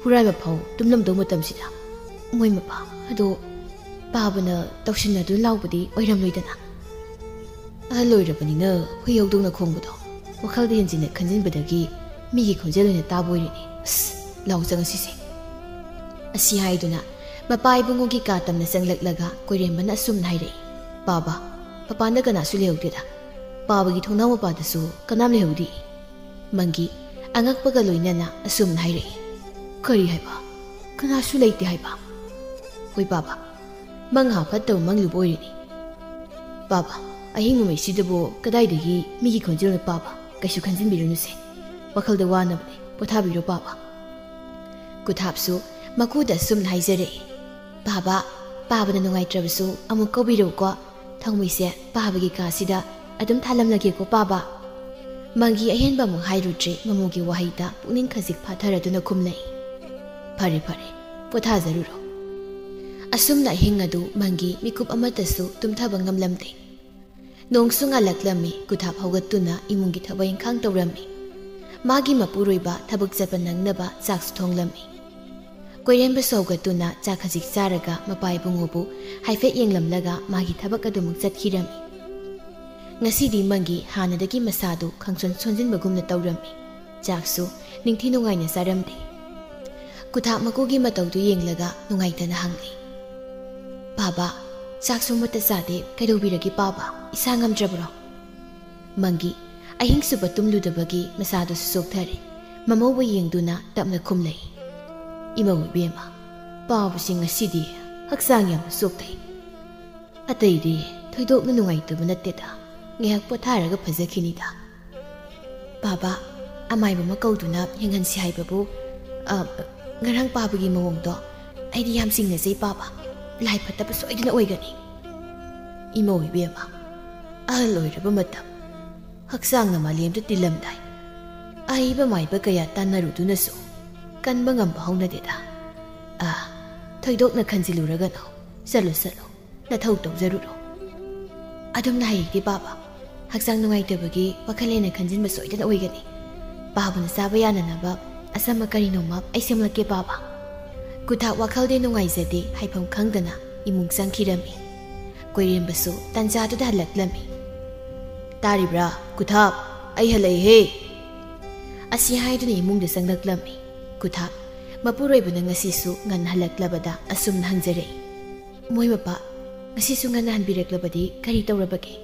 ꯍꯨꯔꯥꯟꯕ ꯐꯥꯎ ꯇꯨꯝꯂꯝꯗꯧ ꯃꯇꯝꯁꯤꯗ꯫ ꯃꯣꯏ ꯃꯄꯥ ꯑꯗꯣ ꯄꯥꯕꯅ ꯇꯧꯁꯤꯟꯅꯗꯨꯅ ꯂꯥꯎꯕꯗꯤ ꯑꯣꯏꯔꯝꯂꯣꯏꯗꯅ?" ꯑꯍꯜ ꯑꯣꯏꯔꯕꯅꯤꯅ ꯍꯨꯏ ꯍꯧꯗꯣꯡꯅ ꯈꯣꯡꯕꯗꯣ ꯋꯥꯈꯜꯗ ꯍꯦꯟꯖꯤꯟꯅ ꯈꯟꯖꯤꯟꯕꯗꯒꯤ ꯃꯤꯒꯤ ꯈꯣꯟꯖꯦꯜ ꯑꯣꯏꯅ ꯇꯥꯕ ꯑꯣꯏꯔꯤꯅꯤ꯫ ꯑꯁ, ꯂꯥꯎ ꯆꯪꯉꯁꯤꯁꯦ꯫ ꯑꯁꯤ ꯍꯥꯏꯗꯨꯅ ꯃꯄꯥ ꯏꯕꯨꯡꯉꯣꯒꯤ ꯀꯥ ꯇꯝꯅ ꯆꯪꯂꯛꯂꯒ ꯀꯣꯏꯔꯦꯝꯕꯅ ꯑꯁꯨꯝꯅ ꯍꯥꯏꯔꯛꯏ, "ꯄꯥꯕ, ꯃꯄꯥꯟꯗ ꯀꯅꯥꯁꯨ ꯂꯩꯍꯧꯗꯦꯗ꯫ ꯄꯥꯕꯒꯤ ꯊꯣꯡꯅꯥꯎ ꯃꯄꯥꯗꯁꯨ ꯀꯅꯥꯝ ꯂꯩꯍꯧꯗꯦ꯫" ꯃꯪꯒꯤ ꯑꯉꯛꯄꯒ ꯂꯣꯏꯅꯅ ꯑꯁꯨꯝꯅ ꯍꯥꯏꯔꯛꯏ, "ꯀꯔꯤ ꯍꯥꯏꯕ? ꯀꯅꯥꯁꯨ ꯂꯩꯇꯦ ꯍꯥꯏꯕ?" "ꯍꯣꯏ ꯄꯥꯕ, ꯃꯪ ꯍꯥ ꯐꯠꯇꯕ ꯃꯪꯂꯨꯕ ꯑꯣꯏꯔꯤꯅꯤ꯫ ꯄꯥꯕ, ꯑꯍꯤꯡ ꯅꯣꯡꯃꯩꯁꯤꯗꯕꯨ ꯀꯗꯥꯏꯗꯒꯤ ꯃꯤꯒꯤ ꯈꯣꯟꯖꯦꯜꯅꯣ ꯄꯥꯕ? ꯀꯩꯁꯨ ꯈꯟꯖꯤꯟꯕꯤꯔꯨꯅꯨꯁꯦ꯫ ꯋꯥꯈꯜꯗ ꯋꯥꯅꯕꯅꯦ꯫ ꯄꯣꯊꯥꯕꯤꯔꯣ ꯄꯥꯕ꯫" ꯀꯨꯊꯥꯞꯁꯨ ꯃꯀꯨꯗ ꯑꯁꯨꯝꯅ ꯍꯥꯏꯖꯔꯛꯏ, "ꯄꯥꯕ, ꯄꯥꯕꯅ ꯅꯨꯡꯉꯥꯏꯇ꯭ꯔꯕꯁꯨ ꯑꯃꯨꯛ ꯀꯧꯕꯤꯔꯛꯎꯀꯣ꯫ ꯊꯥꯎꯃꯩꯁꯦ ꯄꯥꯕꯒꯤ ꯀꯥꯁꯤꯗ ꯑꯗꯨꯝ ꯊꯥꯜꯂꯝꯂꯒꯦꯀꯣ ꯄꯥꯕ꯫" ꯃꯪꯒꯤ ꯑꯍꯦꯟꯕ ꯑꯃꯨꯛ ꯍꯥꯏꯔꯨꯗ꯭ꯔꯦ꯫ ꯃꯃꯣꯒꯤ ꯋꯥꯍꯩꯗ ꯄꯨꯛꯅꯤꯡ ꯈꯖꯤꯛ ꯐꯥꯊꯔꯗꯨꯅ ꯈꯨꯝꯂꯛꯏ, "ꯐꯔꯦ ꯐꯔꯦ, ꯄꯣꯊꯥꯖꯔꯨꯔꯣ꯫" ꯑꯁꯨꯝꯅ ꯑꯍꯤꯡ ꯑꯗꯨ ꯃꯪꯒꯤ ꯃꯤꯀꯨꯞ ꯑꯃꯠꯇꯁꯨ ꯇꯨꯝꯊꯕ ꯉꯝꯂꯝꯗꯦ꯫ ꯅꯣꯡꯁꯨ ꯉꯥꯜꯂꯛꯂꯝꯃꯤ꯫ ꯀꯨꯊꯥꯞ ꯍꯧꯒꯠꯇꯨꯅ ꯏꯃꯨꯡꯒꯤ ꯊꯕꯛ ꯏꯪꯈꯥꯡ ꯇꯧꯔꯝꯃꯤ꯫ ꯃꯥꯒꯤ ꯃꯄꯨꯔꯣꯏꯕ ꯊꯕꯛ ꯆꯠꯄ ꯅꯪꯅꯕ ꯆꯥꯛꯁꯨ ꯊꯣꯡꯂꯝꯃꯤ꯫ ꯀꯣꯏꯔꯦꯝꯕꯁꯨ ꯍꯧꯒꯠꯇꯨꯅ ꯆꯥꯛ ꯈꯖꯤꯛ ꯆꯥꯔꯒ ꯃꯄꯥ ꯏꯕꯨꯡꯉꯣꯕꯨ ꯍꯥꯏꯐꯦꯠ ꯌꯦꯡꯂꯝꯂꯒ ꯃꯥꯒꯤ ꯊꯕꯛ ꯑꯗꯨꯃꯛ ꯆꯠꯈꯤꯔꯝꯃꯤ꯫ ꯉꯁꯤꯗꯤ ꯃꯪꯒꯤ ꯍꯥꯟꯅꯗꯒꯤ ꯃꯁꯥꯗꯨ ꯈꯪꯁꯣꯟ ꯁꯣꯟꯖꯤꯟꯕꯒꯨꯝꯅ ꯇꯧꯔꯝꯃꯤ꯫ ꯆꯥꯛꯁꯨ ꯅꯤꯡꯊꯤ ꯅꯨꯡꯉꯥꯏꯅ ꯆꯥꯔꯝꯗꯦ꯫ ꯀꯨꯊꯥꯞ ꯃꯀꯨꯒꯤ ꯃꯇꯧꯗꯨ ꯌꯦꯡꯂꯒ ꯅꯨꯡꯉꯥꯏꯇꯅ ꯍꯪꯂꯤ, "ꯄꯥꯕ, ꯆꯥꯛꯁꯨ ꯑꯃꯠꯇ ꯆꯥꯗꯦ, ꯀꯩꯗꯧꯕꯤꯔꯒꯦ ꯄꯥꯕ? ꯏꯁꯥ ꯉꯝꯗ꯭ꯔꯕ꯭ꯔꯣ?" ꯃꯪꯒꯤ ꯑꯍꯤꯡ ꯁꯨꯕ ꯇꯨꯝꯂꯨꯗꯕꯒꯤ ꯃꯁꯥꯗꯨꯁꯨ ꯆꯣꯛꯊꯔꯦ꯫ ꯃꯃꯧꯕꯨ ꯌꯦꯡꯗꯨꯅ ꯇꯞꯅ ꯈꯨꯝꯂꯛꯏ, "ꯏꯃꯧ ꯏꯕꯦꯝꯃ, ꯄꯥꯕꯁꯤ ꯉꯁꯤꯗꯤ ꯍꯛꯆꯥꯡ ꯌꯥꯝꯅ ꯆꯣꯛꯊꯩ꯫ ꯑꯇꯩꯗꯤ ꯊꯣꯏꯗꯣꯛꯅ ꯅꯨꯡꯉꯥꯏꯇꯕ ꯅꯠꯇꯦꯗ꯫ ꯉꯥꯏꯍꯥꯛ ꯄꯣꯊꯥꯔꯒ ꯐꯖꯈꯤꯅꯤꯗ꯫" "ꯄꯥꯕ, ꯑꯃꯥꯏꯕ ꯑꯃ ꯀꯧꯗꯨꯅ ꯌꯦꯡꯍꯟꯁꯤ ꯍꯥꯏꯕꯕꯨ, ꯑ, ꯉꯔꯥꯡ ꯄꯥꯕꯒꯤ ꯃꯑꯣꯡꯗꯣ ꯑꯩꯗꯤ ꯌꯥꯝ ꯆꯤꯡꯅꯖꯩ ꯄꯥꯕ꯫ ꯂꯥꯏ ꯐꯠꯇꯕ ꯁꯣꯏꯗꯅ ꯑꯣꯏꯒꯅꯤ꯫" "ꯏꯃꯧ ꯏꯕꯦꯝꯃ, ꯑꯍꯜ ꯑꯣꯏꯔꯕ ꯃꯇꯝ, ꯍꯛꯆꯥꯡꯅ ꯃꯥꯂꯦꯝꯗ ꯇꯤꯜꯂꯝꯗꯥꯏ, ꯑꯍꯩꯕ ꯃꯥꯏꯕ ꯀꯌꯥ ꯇꯥꯟꯅꯔꯨꯗꯨꯅꯁꯨ ꯀꯟꯕ ꯉꯝꯕ ꯍꯧꯅꯗꯦꯗ꯫ ꯑꯥ, ꯊꯣꯏꯗꯣꯛꯅ ꯈꯟꯖꯤꯜꯂꯨꯔꯒꯅꯨ꯫ ꯆꯠꯂꯨ, ꯆꯠꯂꯨ, ꯅꯊꯧ ꯇꯧꯖꯔꯨꯔꯣ꯫ ꯑꯗꯨꯝꯅ ꯍꯩꯒꯦ ꯄꯥꯕ꯫ ꯍꯛꯆꯥꯡ ꯅꯨꯡꯉꯥꯏꯇꯕꯒꯤ ꯋꯥꯈꯜ ꯍꯦꯟꯅ ꯈꯟꯖꯤꯟꯕ ꯁꯣꯏꯗꯅ ꯑꯣꯏꯒꯅꯤ꯫ ꯄꯥꯕꯅ ꯆꯥꯕ ꯌꯥꯅꯅꯕ ꯑꯆꯝꯕ ꯀꯔꯤꯅꯣꯃ ꯑꯩ ꯁꯦꯝꯂꯛꯀꯦ ꯄꯥꯕ꯫ ꯀꯨꯊꯥꯛ ꯋꯥꯈꯜꯗꯤ ꯅꯨꯡꯉꯥꯏꯖꯗꯦ ꯍꯥꯏꯐꯝ ꯈꯪꯗꯅ ꯏꯃꯨꯡ ꯆꯪꯈꯤꯔꯝꯃꯤ꯫ ꯀꯣꯏꯔꯦꯝꯕꯁꯨ ꯇꯟꯖꯥꯗꯨꯗ ꯍꯜꯂꯛꯂꯝꯃꯤ꯫ "ꯇꯥꯔꯤꯕ꯭ꯔꯥ ꯀꯨꯊꯥꯛ? ꯑꯩ ꯍꯜꯂꯛꯏꯍꯦ!" ꯑꯁꯤ ꯍꯥꯏꯗꯨꯅ ꯏꯃꯨꯡꯗ ꯆꯪꯂꯛꯂꯝꯃꯤ꯫ ꯀꯨꯊꯥꯛ ꯃꯄꯨꯔꯣꯏꯕꯅ ꯉꯁꯤꯁꯨ ꯉꯟꯅ ꯍꯜꯂꯛꯂꯕꯗ ꯑꯁꯨꯝꯅ ꯍꯪꯖꯔꯛꯏ, "ꯃꯣꯏ ꯃꯄꯥ, ꯉꯁꯤꯁꯨ ꯉꯟꯅ ꯍꯟꯕꯤꯔꯛꯂꯕꯗꯤ ꯀꯔꯤ ꯇꯧꯔꯕꯒꯦ?"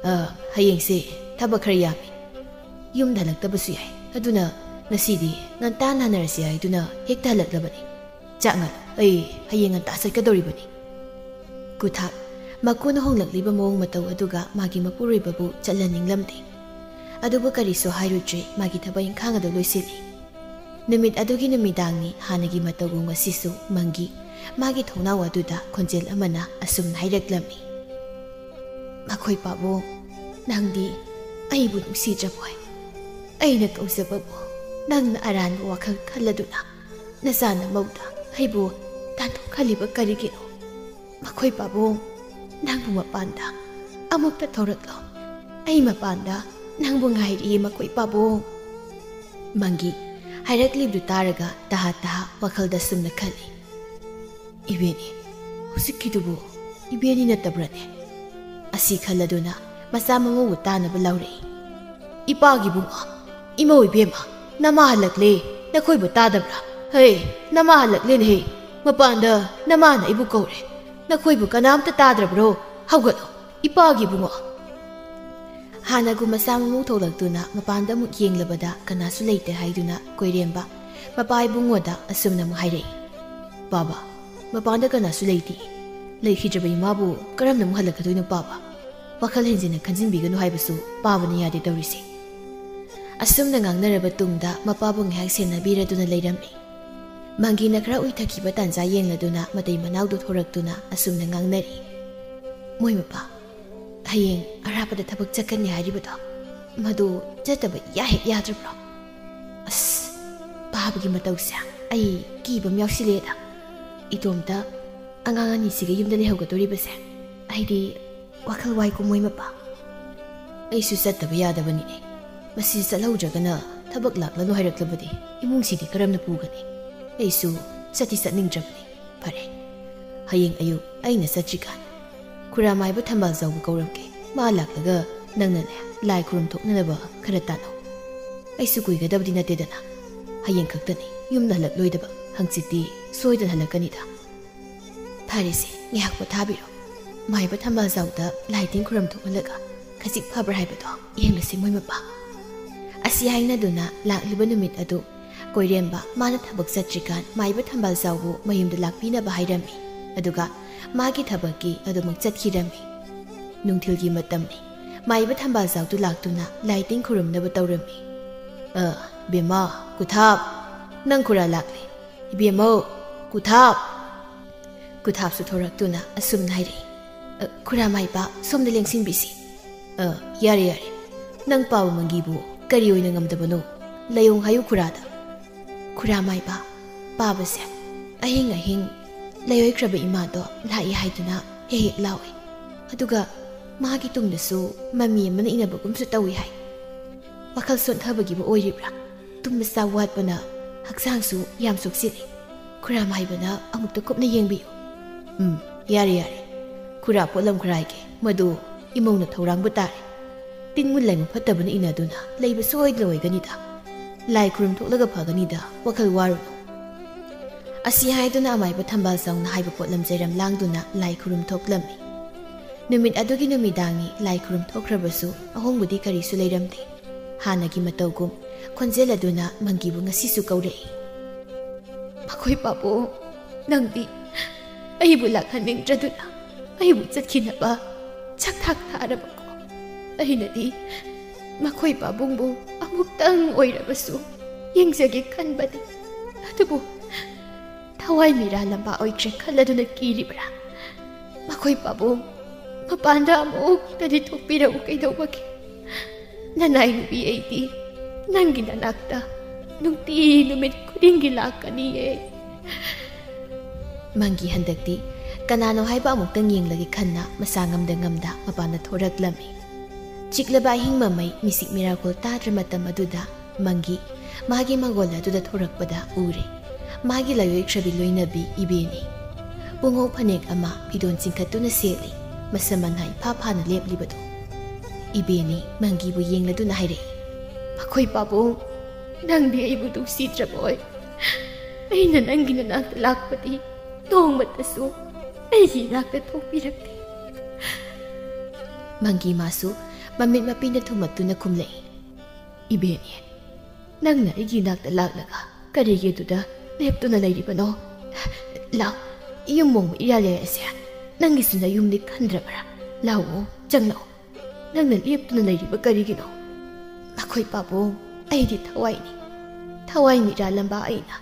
"ꯑ, ꯍꯌꯦꯡꯁꯦ ꯊꯕꯛ ꯈꯔ ꯌꯥꯝꯃꯤ꯫ ꯌꯨꯝꯗ ꯍꯜꯂꯛꯇꯕꯁꯨ ꯌꯥꯏ꯫ ꯑꯗꯨꯅ ꯉꯁꯤꯗꯤ ꯉꯟꯇꯥꯅ ꯍꯟꯅꯔꯁꯤ ꯍꯥꯏꯗꯨꯅ ꯍꯦꯛꯇ ꯍꯜꯂꯛꯂꯕꯅꯤ꯫ ꯆꯥꯛ ꯉꯥꯏ, ꯑꯩ ꯍꯌꯦꯡ ꯉꯟꯇꯥ ꯆꯠꯀꯗꯧꯔꯤꯕꯅꯤ꯫" ꯀꯨꯊꯥꯛ ꯃꯀꯨꯅ ꯍꯣꯡꯂꯛꯂꯤꯕ ꯃꯑꯣꯡ ꯃꯇꯧ ꯑꯗꯨꯒ ꯃꯥꯒꯤ ꯃꯄꯨꯔꯣꯏꯕꯕꯨ ꯆꯠꯍꯟꯅꯤꯡꯂꯝꯗꯦ꯫ ꯑꯗꯨꯕꯨ ꯀꯔꯤꯁꯨ ꯍꯥꯏꯔꯨꯗ꯭ꯔꯦ, ꯃꯥꯒꯤ ꯊꯕꯛ ꯏꯪꯈꯥꯡ ꯑꯗꯨ ꯂꯣꯏꯁꯤꯜꯂꯤ꯫ ꯅꯨꯃꯤꯠ ꯑꯗꯨꯒꯤ ꯅꯨꯃꯤꯗꯥꯡꯅꯤ꯫ ꯍꯥꯟꯅꯒꯤ ꯃꯇꯧꯒꯨꯝ ꯉꯁꯤꯁꯨ ꯃꯪꯒꯤ꯫ ꯃꯥꯒꯤ ꯊꯣꯡꯅꯥꯎ ꯑꯗꯨꯗ ꯈꯣꯟꯖꯦꯜ ꯑꯃꯅ ꯑꯁꯨꯝꯅ ꯍꯥꯏꯔꯛꯂꯝꯃꯤ, "ꯃꯈꯣꯏ ꯄꯥꯕꯨꯡ, ꯅꯪꯗꯤ ꯑꯩꯕꯨ ꯅꯨꯡꯁꯤꯗ꯭ꯔꯕꯣꯏ? ꯑꯩꯅ ꯀꯧꯖꯕꯕꯨ ꯅꯪꯅ ꯑꯔꯥꯟꯕ ꯋꯥꯈꯜ ꯈꯜꯂꯗꯨꯅ ꯅꯆꯥꯅ ꯃꯧꯗ ꯑꯩꯕꯨ ꯇꯥꯟꯊꯣꯛꯍꯜꯂꯤꯕ ꯀꯔꯤꯒꯤꯅꯣ? ꯃꯈꯣꯏ ꯄꯥꯕꯨꯡ, ꯅꯪꯕꯨ ꯃꯄꯥꯟꯗ ꯑꯃꯨꯛꯇ ꯊꯣꯔꯛꯂꯣ꯫ ꯑꯩ ꯃꯄꯥꯟꯗ ꯅꯪꯕꯨ ꯉꯥꯏꯔꯤꯌꯦ, ꯃꯈꯣꯏ ꯄꯥꯕꯨꯡ꯫" ꯃꯪꯒꯤ ꯍꯥꯏꯔꯛꯂꯤꯕꯗꯨ ꯇꯥꯔꯒ ꯇꯍꯥ ꯇꯍꯥ ꯋꯥꯈꯜꯗ ꯁꯨꯝꯅ ꯈꯜꯂꯤ, "ꯏꯕꯦꯟꯅꯤ, ꯍꯧꯖꯤꯛꯀꯤꯗꯨꯕꯨ ꯏꯕꯦꯟꯅꯤ ꯅꯠꯇꯕ꯭ꯔꯅꯦ?" ꯑꯁꯤ ꯈꯜꯂꯗꯨꯅ ꯃꯆꯥ ꯃꯃꯧꯕꯨ ꯇꯥꯅꯕ ꯂꯥꯎꯔꯛꯏ, "ꯏꯄꯥꯒꯤ ꯏꯕꯨꯡꯉꯣ, ꯏꯃꯧ ꯏꯕꯦꯝꯃ, ꯅꯃꯥ ꯍꯜꯂꯛꯂꯦ, ꯅꯈꯣꯏꯕꯨ ꯇꯥꯗꯕ꯭ꯔꯥ? ꯍꯩ, ꯅꯃꯥ ꯍꯜꯂꯛꯂꯦꯅꯦꯍꯦ꯫ ꯃꯄꯥꯟꯗ ꯅꯃꯥꯅ ꯑꯩꯕꯨ ꯀꯧꯔꯦ꯫ ꯅꯈꯣꯏꯕꯨ ꯀꯅꯥꯝꯇ ꯇꯥꯗ꯭ꯔꯕ꯭ꯔꯣ? ꯍꯧꯒꯠꯂꯣ, ꯏꯄꯥꯒꯤ ꯏꯕꯨꯡꯉꯣ꯫" ꯍꯥꯟꯅꯒꯨꯝ ꯃꯆꯥ ꯃꯃꯧ ꯊꯣꯛꯂꯛꯇꯨꯅ ꯃꯄꯥꯟꯗ ꯑꯃꯨꯛ ꯌꯦꯡꯂꯕꯗ ꯀꯅꯥꯁꯨ ꯂꯩꯇꯦ ꯍꯥꯏꯗꯨꯅ ꯀꯣꯏꯔꯦꯝꯕ ꯃꯄꯥ ꯏꯕꯨꯡꯉꯣꯗ ꯑꯁꯨꯝꯅ ꯑꯃꯨꯛ ꯍꯥꯏꯔꯛꯏ, "ꯄꯥꯕ, ꯃꯄꯥꯟꯗ ꯀꯅꯥꯁꯨ ꯂꯩꯇꯦ꯫ ꯂꯩꯈꯤꯗ꯭ꯔꯕ ꯏꯃꯥꯕꯨ ꯀꯔꯝꯅ ꯑꯃꯨꯛ ꯍꯜꯂꯛꯀꯗꯣꯏꯅꯣ ꯄꯥꯕ? ꯋꯥꯈꯜ ꯍꯦꯟꯖꯤꯟꯅ ꯈꯟꯖꯤꯟꯕꯤꯒꯅꯨ ꯍꯥꯏꯕꯁꯨ ꯄꯥꯕꯅ ꯌꯥꯗꯦ ꯇꯧꯔꯤꯁꯦ꯫" ꯑꯁꯨꯝꯅ ꯉꯥꯡꯅꯔꯕ ꯇꯨꯡꯗ ꯃꯄꯥꯕꯨ ꯉꯥꯏꯍꯥꯛ ꯁꯦꯟꯅꯕꯤꯔꯗꯨꯅ ꯂꯩꯔꯝꯃꯤ꯫ ꯃꯪꯒꯤꯅ ꯈꯔ ꯎꯏꯊꯈꯤꯕ ꯇꯥꯟꯖꯥ ꯌꯦꯡꯂꯗꯨꯅ ꯃꯇꯩ ꯃꯅꯥꯎꯗꯨ ꯊꯣꯔꯛꯇꯨꯅ ꯑꯁꯨꯝꯅ ꯉꯥꯡꯅꯔꯤ, "ꯃꯣꯏ ꯃꯄꯥ, ꯍꯌꯦꯡ ꯑꯔꯥꯞꯄꯗ ꯊꯕꯛ ꯆꯠꯀꯅꯤ ꯍꯥꯏꯔꯤꯕꯗꯣ, ꯃꯗꯨ ꯆꯠꯇꯕ ꯏꯌꯥ ꯍꯦꯛ ꯌꯥꯗ꯭ꯔꯕ꯭ꯔꯣ? ꯑꯁ, ꯄꯥꯕꯒꯤ ꯃꯇꯧꯁꯦ ꯑꯩ ꯀꯤꯕ ꯑꯃ ꯌꯥꯎꯁꯤꯜꯂꯦꯗ꯫ ꯏꯇꯣꯝꯇ ꯑꯉꯥꯡ ꯑꯅꯤꯁꯤꯒ ꯌꯨꯝꯗ ꯂꯩꯍꯧꯒꯗꯣꯔꯤꯕꯁꯦ ꯑꯩꯗꯤ ꯋꯥꯈꯜ ꯋꯥꯏ ꯀꯨꯝꯃꯣꯏ ꯃꯄꯥ꯫ ꯑꯩꯁꯨ ꯆꯠꯇꯕ ꯌꯥꯗꯕꯅꯤꯅꯦ꯫ ꯃꯁꯤ ꯆꯠꯍꯧꯗ꯭ꯔꯒꯅ ꯊꯕꯛ ꯂꯥꯛꯂꯅꯨ ꯍꯥꯏꯔꯛꯂꯕꯗꯤ ꯏꯃꯨꯡꯁꯤꯗꯤ ꯀꯔꯝꯅ ꯄꯨꯒꯅꯤ? ꯑꯩꯁꯨ ꯆꯠꯇꯤ ꯆꯠꯅꯤꯡꯗ꯭ꯔꯕꯅꯤ꯫ ꯐꯔꯦ, ꯍꯌꯦꯡ ꯑꯌꯨꯛ ꯑꯩꯅ ꯆꯠꯇ꯭ꯔꯤꯀꯥꯟ ꯈꯨꯔꯥꯃꯥꯏꯕ ꯊꯝꯕꯥꯜ ꯆꯥꯎꯕ ꯀꯧꯔꯝꯒꯦ꯫ ꯃꯥ ꯂꯥꯛꯂꯒ ꯅꯪꯅꯅꯦ ꯂꯥꯏ ꯈꯨꯔꯨꯝ ꯊꯣꯛꯅꯅꯕ ꯈꯔ ꯇꯥꯟꯅꯧ꯫ ꯑꯩꯁꯨ ꯀꯨꯏꯒꯗꯕꯗꯤ ꯅꯠꯇꯦꯗꯅ꯫ ꯍꯌꯦꯡ ꯈꯛꯇꯅꯤ ꯌꯨꯝꯗ ꯍꯜꯂꯛꯂꯣꯏꯗꯕ, ꯍꯪꯆꯤꯠꯇꯤ ꯁꯣꯏꯗꯅ ꯍꯜꯂꯛꯀꯅꯤꯗ꯫ ꯐꯔꯦꯁꯦ, ꯉꯥꯏꯍꯥꯛ ꯄꯣꯊꯥꯕꯤꯔꯣ꯫ ꯃꯥꯏꯕ ꯊꯝꯕꯥꯜ ꯆꯥꯎꯗ ꯂꯥꯏ ꯇꯤꯟ ꯈꯨꯔꯝ ꯊꯣꯛꯍꯜꯂꯒ ꯈꯖꯤꯛ ꯐꯕ꯭ꯔꯥ ꯍꯥꯏꯕꯗꯣ ꯌꯦꯡꯂꯁꯤ ꯃꯣꯏ ꯃꯄꯥ꯫ ꯑꯁꯤ ꯍꯥꯏꯅꯗꯨꯅ ꯂꯥꯛꯂꯤꯕ ꯅꯨꯃꯤꯠ ꯑꯗꯨ ꯀꯣꯏꯔꯦꯝꯕ ꯃꯥꯅ ꯊꯕꯛ ꯆꯠꯇ꯭ꯔꯤꯀꯥꯟ ꯃꯥꯏꯕ ꯊꯝꯕꯥꯜ ꯆꯥꯎꯕꯨ ꯃꯌꯨꯝꯗ ꯂꯥꯛꯄꯤꯅꯕ ꯍꯥꯏꯔꯝꯃꯤ꯫ ꯑꯗꯨꯒ ꯃꯥꯒꯤ ꯊꯕꯛꯀꯤ ꯑꯗꯨꯃꯛ ꯆꯠꯈꯤꯔꯝꯃꯤ꯫ ꯅꯨꯡꯊꯤꯜꯒꯤ ꯃꯇꯝꯅꯤ꯫ ꯃꯥꯏꯕ ꯊꯝꯕꯥꯜ ꯆꯥꯎꯗꯨ ꯂꯥꯛꯇꯨꯅ ꯂꯥꯏ ꯇꯤꯟ ꯈꯨꯔꯨꯝꯅꯕ ꯇꯧꯔꯝꯃꯤ꯫ "ꯑ, ꯕꯦꯝꯃ, ꯀꯨꯊꯥꯞ, ꯅꯪ ꯈꯨꯔꯥ ꯂꯥꯛꯂꯦ꯫ ꯏꯕꯦꯝꯃꯧ, ꯀꯨꯊꯥꯞ!" ꯀꯨꯊꯥꯞꯁꯨ ꯊꯣꯔꯛꯇꯨꯅ ꯑꯁꯨꯝꯅ ꯍꯥꯏꯔꯛꯏ, "ꯑ, ꯈꯨꯔꯥ ꯃꯥꯏꯕ, ꯁꯣꯝꯗ ꯂꯦꯡꯁꯤꯟꯕꯤꯁꯤ꯫ ꯑ, ꯌꯥꯔꯦ, ꯌꯥꯔꯦ꯫ ꯅꯪ ꯄꯥꯕ ꯃꯪꯒꯤꯕꯨ ꯀꯔꯤ ꯑꯣꯏꯅ ꯉꯝꯗꯕꯅꯣ? ꯂꯥꯏꯑꯣꯡ ꯍꯥꯏꯌꯨ ꯈꯨꯔꯥꯗ꯫" "ꯈꯨꯔꯥ ꯃꯥꯏꯕ, ꯄꯥꯕꯁꯦ ꯑꯍꯤꯡ ꯑꯍꯤꯡ ꯂꯩꯑꯣꯏꯈ꯭ꯔꯕ ꯏꯃꯥꯗꯣ ꯂꯥꯛꯏ ꯍꯥꯏꯗꯨꯅ ꯍꯦꯛ ꯍꯦꯛ ꯂꯥꯎꯏ꯫ ꯑꯗꯨꯒ ꯃꯥꯒꯤ ꯇꯨꯡꯗꯁꯨ ꯃꯃꯤ ꯑꯃꯅ ꯏꯅꯕꯒꯨꯝꯁꯨ ꯇꯧꯏ ꯍꯥꯏ꯫ ꯋꯥꯈꯜ ꯁꯣꯟꯊꯕꯒꯤꯕꯨ ꯑꯣꯏꯔꯤꯕ꯭ꯔꯥ? ꯇꯨꯝꯕ ꯆꯥꯕ ꯋꯥꯠꯄꯅ ꯍꯛꯆꯥꯡꯁꯨ ꯌꯥꯝ ꯁꯣꯛꯆꯤꯜꯂꯤ꯫ ꯈꯨꯔꯥ ꯃꯥꯏꯕꯅ ꯑꯃꯨꯛꯇ ꯀꯨꯞꯅ ꯌꯦꯡꯕꯤꯌꯨ꯫" "ꯎꯝ, ꯌꯥꯔꯦ, ꯌꯥꯔꯦ꯫ ꯈꯨꯔꯥ ꯄꯣꯠꯂꯝ ꯈꯨꯔꯥꯏꯒꯦ꯫ ꯃꯗꯨ ꯏꯃꯧꯅ ꯊꯧꯔꯥꯡꯕ ꯇꯥꯔꯦ꯫ ꯇꯤꯟ ꯃꯨꯟ ꯂꯥꯏꯃꯨ ꯐꯠꯇꯕꯅ ꯏꯅꯗꯨꯅ ꯂꯩꯕ ꯁꯣꯏꯗꯅ ꯑꯣꯏꯒꯅꯤꯗ꯫ ꯂꯥꯏ ꯈꯨꯔꯨꯝ ꯊꯣꯛꯂꯒ ꯐꯒꯅꯤꯗ, ꯋꯥꯈꯜ ꯋꯥꯔꯨꯅꯨ꯫" ꯑꯁꯤ ꯍꯥꯏꯗꯨꯅ ꯑꯃꯥꯏꯕ ꯊꯝꯕꯥꯜ ꯆꯥꯎꯅ ꯍꯥꯏꯕ ꯄꯣꯠꯂꯝ ꯆꯩꯔꯝ ꯂꯥꯡꯗꯨꯅ ꯂꯥꯏ ꯈꯨꯔꯨꯝ ꯊꯣꯛꯂꯝꯃꯤ꯫ ꯅꯨꯃꯤꯠ ꯑꯗꯨꯒꯤ ꯅꯨꯃꯤꯗꯥꯡꯅꯤ꯫ ꯂꯥꯏ ꯈꯨꯔꯨꯝ ꯊꯣꯛꯈ꯭ꯔꯕꯁꯨ ꯑꯍꯣꯡꯕꯗꯤ ꯀꯔꯤꯁꯨ ꯂꯩꯔꯝꯗꯦ꯫ ꯍꯥꯟꯅꯒꯤ ꯃꯇꯧꯒꯨꯝ ꯈꯣꯟꯖꯦꯜ ꯑꯗꯨꯅ ꯃꯪꯒꯤꯕꯨ ꯉꯁꯤꯁꯨ ꯀꯧꯔꯛꯏ꯫ "ꯃꯈꯣꯏ ꯄꯥꯕꯨꯡ, ꯅꯪꯗꯤ ꯑꯩꯕꯨ ꯂꯥꯛꯍꯟꯅꯤꯡꯗ꯭ꯔꯗꯨꯅ ꯑꯩꯕꯨ ꯆꯠꯈꯤꯅꯕ ꯆꯥꯛꯊꯥꯛ ꯊꯥꯔꯕꯀꯣ? ꯑꯩꯅꯗꯤ ꯃꯈꯣꯏ ꯄꯥꯕꯨꯡꯕꯨ ꯑꯃꯨꯛꯇꯪ ꯑꯣꯏꯔꯕꯁꯨ ꯌꯦꯡꯖꯒꯦ ꯈꯟꯕꯅꯤ꯫ ꯑꯗꯨꯕꯨ ꯊꯋꯥꯏ ꯃꯤꯔꯥ ꯂꯝꯕꯥ ꯑꯣꯏꯗ꯭ꯔꯦ ꯈꯜꯂꯗꯨꯅ ꯀꯤꯔꯤꯕ꯭ꯔꯥ? ꯃꯈꯣꯏ ꯄꯥꯕꯨꯡ, ꯃꯄꯥꯟꯗ ꯑꯃꯨꯛꯇꯗꯤ ꯊꯣꯛꯄꯤꯔꯛꯎ ꯀꯩꯗꯧꯕꯒꯦ? ꯅꯅꯥꯏ ꯅꯨꯄꯤ ꯑꯩꯗꯤ ꯅꯪꯒꯤ ꯅꯅꯥꯛꯇ ꯅꯨꯡꯇꯤ ꯅꯨꯃꯤꯠ ꯈꯨꯗꯤꯡꯒꯤ ꯂꯥꯛꯀꯅꯤꯌꯦ꯫ ꯃꯪꯒꯤ ꯍꯟꯗꯛꯇꯤ ꯀꯅꯥꯅꯣ ꯍꯥꯏꯕ ꯑꯃꯨꯛꯇꯪ ꯌꯦꯡꯂꯒꯦ ꯈꯟꯅ ꯃꯁꯥ ꯉꯝꯗ ꯉꯝꯗ ꯃꯄꯥꯟꯗ ꯊꯣꯔꯛꯂꯝꯃꯤ꯫ ꯆꯤꯛꯂꯕ ꯑꯍꯤꯡ ꯃꯃꯩ ꯃꯤꯁꯤꯛ ꯃꯤꯔꯥꯀꯨꯜ ꯇꯥꯗ꯭ꯔ ꯃꯇꯝ ꯑꯗꯨꯗ ꯃꯪꯒꯤ ꯃꯥꯒꯤ ꯃꯪꯒꯣꯜ ꯑꯗꯨꯗ ꯊꯣꯔꯛꯄꯗ ꯎꯔꯦ꯫ ꯃꯥꯒꯤ ꯂꯥꯏꯑꯣꯏꯈ꯭ꯔꯕꯤ ꯂꯣꯏꯅꯕꯤ ꯏꯕꯦꯅꯤ꯫ ꯄꯨꯡꯉꯧ ꯐꯅꯦꯛ ꯑꯃ ꯐꯤꯗꯣꯟ ꯆꯤꯡꯈꯠꯇꯨꯅ ꯁꯦꯠꯂꯤ, ꯃꯁꯝ ꯃꯅꯥ ꯏꯐꯥ ꯐꯥꯅ ꯂꯦꯞꯂꯤꯕꯗꯨ꯫ ꯏꯕꯦꯅꯤ ꯃꯪꯒꯤꯕꯨ ꯌꯦꯡꯂꯗꯨꯅ ꯍꯥꯏꯔꯛꯏ, "ꯃꯈꯣꯏ ꯄꯥꯕꯨꯡ, ꯅꯪꯗꯤ ꯑꯩꯕꯨ ꯅꯨꯡꯁꯤꯗ꯭ꯔꯕꯣꯏ? ꯑꯩꯅ ꯅꯪꯒꯤ ꯅꯅꯥꯛꯇ ꯂꯥꯛꯄꯗꯤ ꯅꯣꯡꯃꯇꯁꯨ ꯑꯩꯒꯤ ꯏꯅꯥꯛꯇ ꯊꯣꯛꯄꯤꯔꯛꯇꯦ꯫" ꯃꯪꯒꯤ ꯃꯥꯁꯨ ꯃꯃꯤꯠ ꯃꯄꯤꯅ ꯊꯨꯝꯃꯠꯇꯨꯅ ꯈꯨꯝꯂꯛꯏ, "ꯏꯕꯦꯅꯤ, ꯅꯪꯅ ꯑꯩꯒꯤ ꯏꯅꯥꯛꯇ ꯂꯥꯛꯂꯒ ꯀꯔꯤꯒꯤ ꯑꯗꯨꯗ ꯂꯦꯞꯇꯨꯅ ꯂꯩꯔꯤꯕꯅꯣ? ꯂꯥꯛ, ꯌꯨꯝ ꯃꯣꯡꯕ ꯏꯔꯥ ꯂꯩꯔꯁꯦ꯫ ꯅꯪꯒꯤꯁꯨ ꯅꯌꯨꯝꯗꯤ ꯈꯟꯗ꯭ꯔꯕ꯭ꯔꯥ? ꯂꯥꯛꯑꯣ, ꯆꯪꯂꯛꯑꯣ꯫ ꯅꯪꯅ ꯂꯦꯞꯇꯨꯅ ꯂꯩꯔꯤꯕ ꯀꯔꯤꯒꯤꯅꯣ?" "ꯃꯈꯣꯏ ꯄꯥꯕꯨꯡ, ꯑꯩꯗꯤ ꯊꯋꯥꯏꯅꯤ꯫ ꯊꯋꯥꯏ ꯃꯤꯔꯥꯂꯝꯕ ꯑꯩꯅ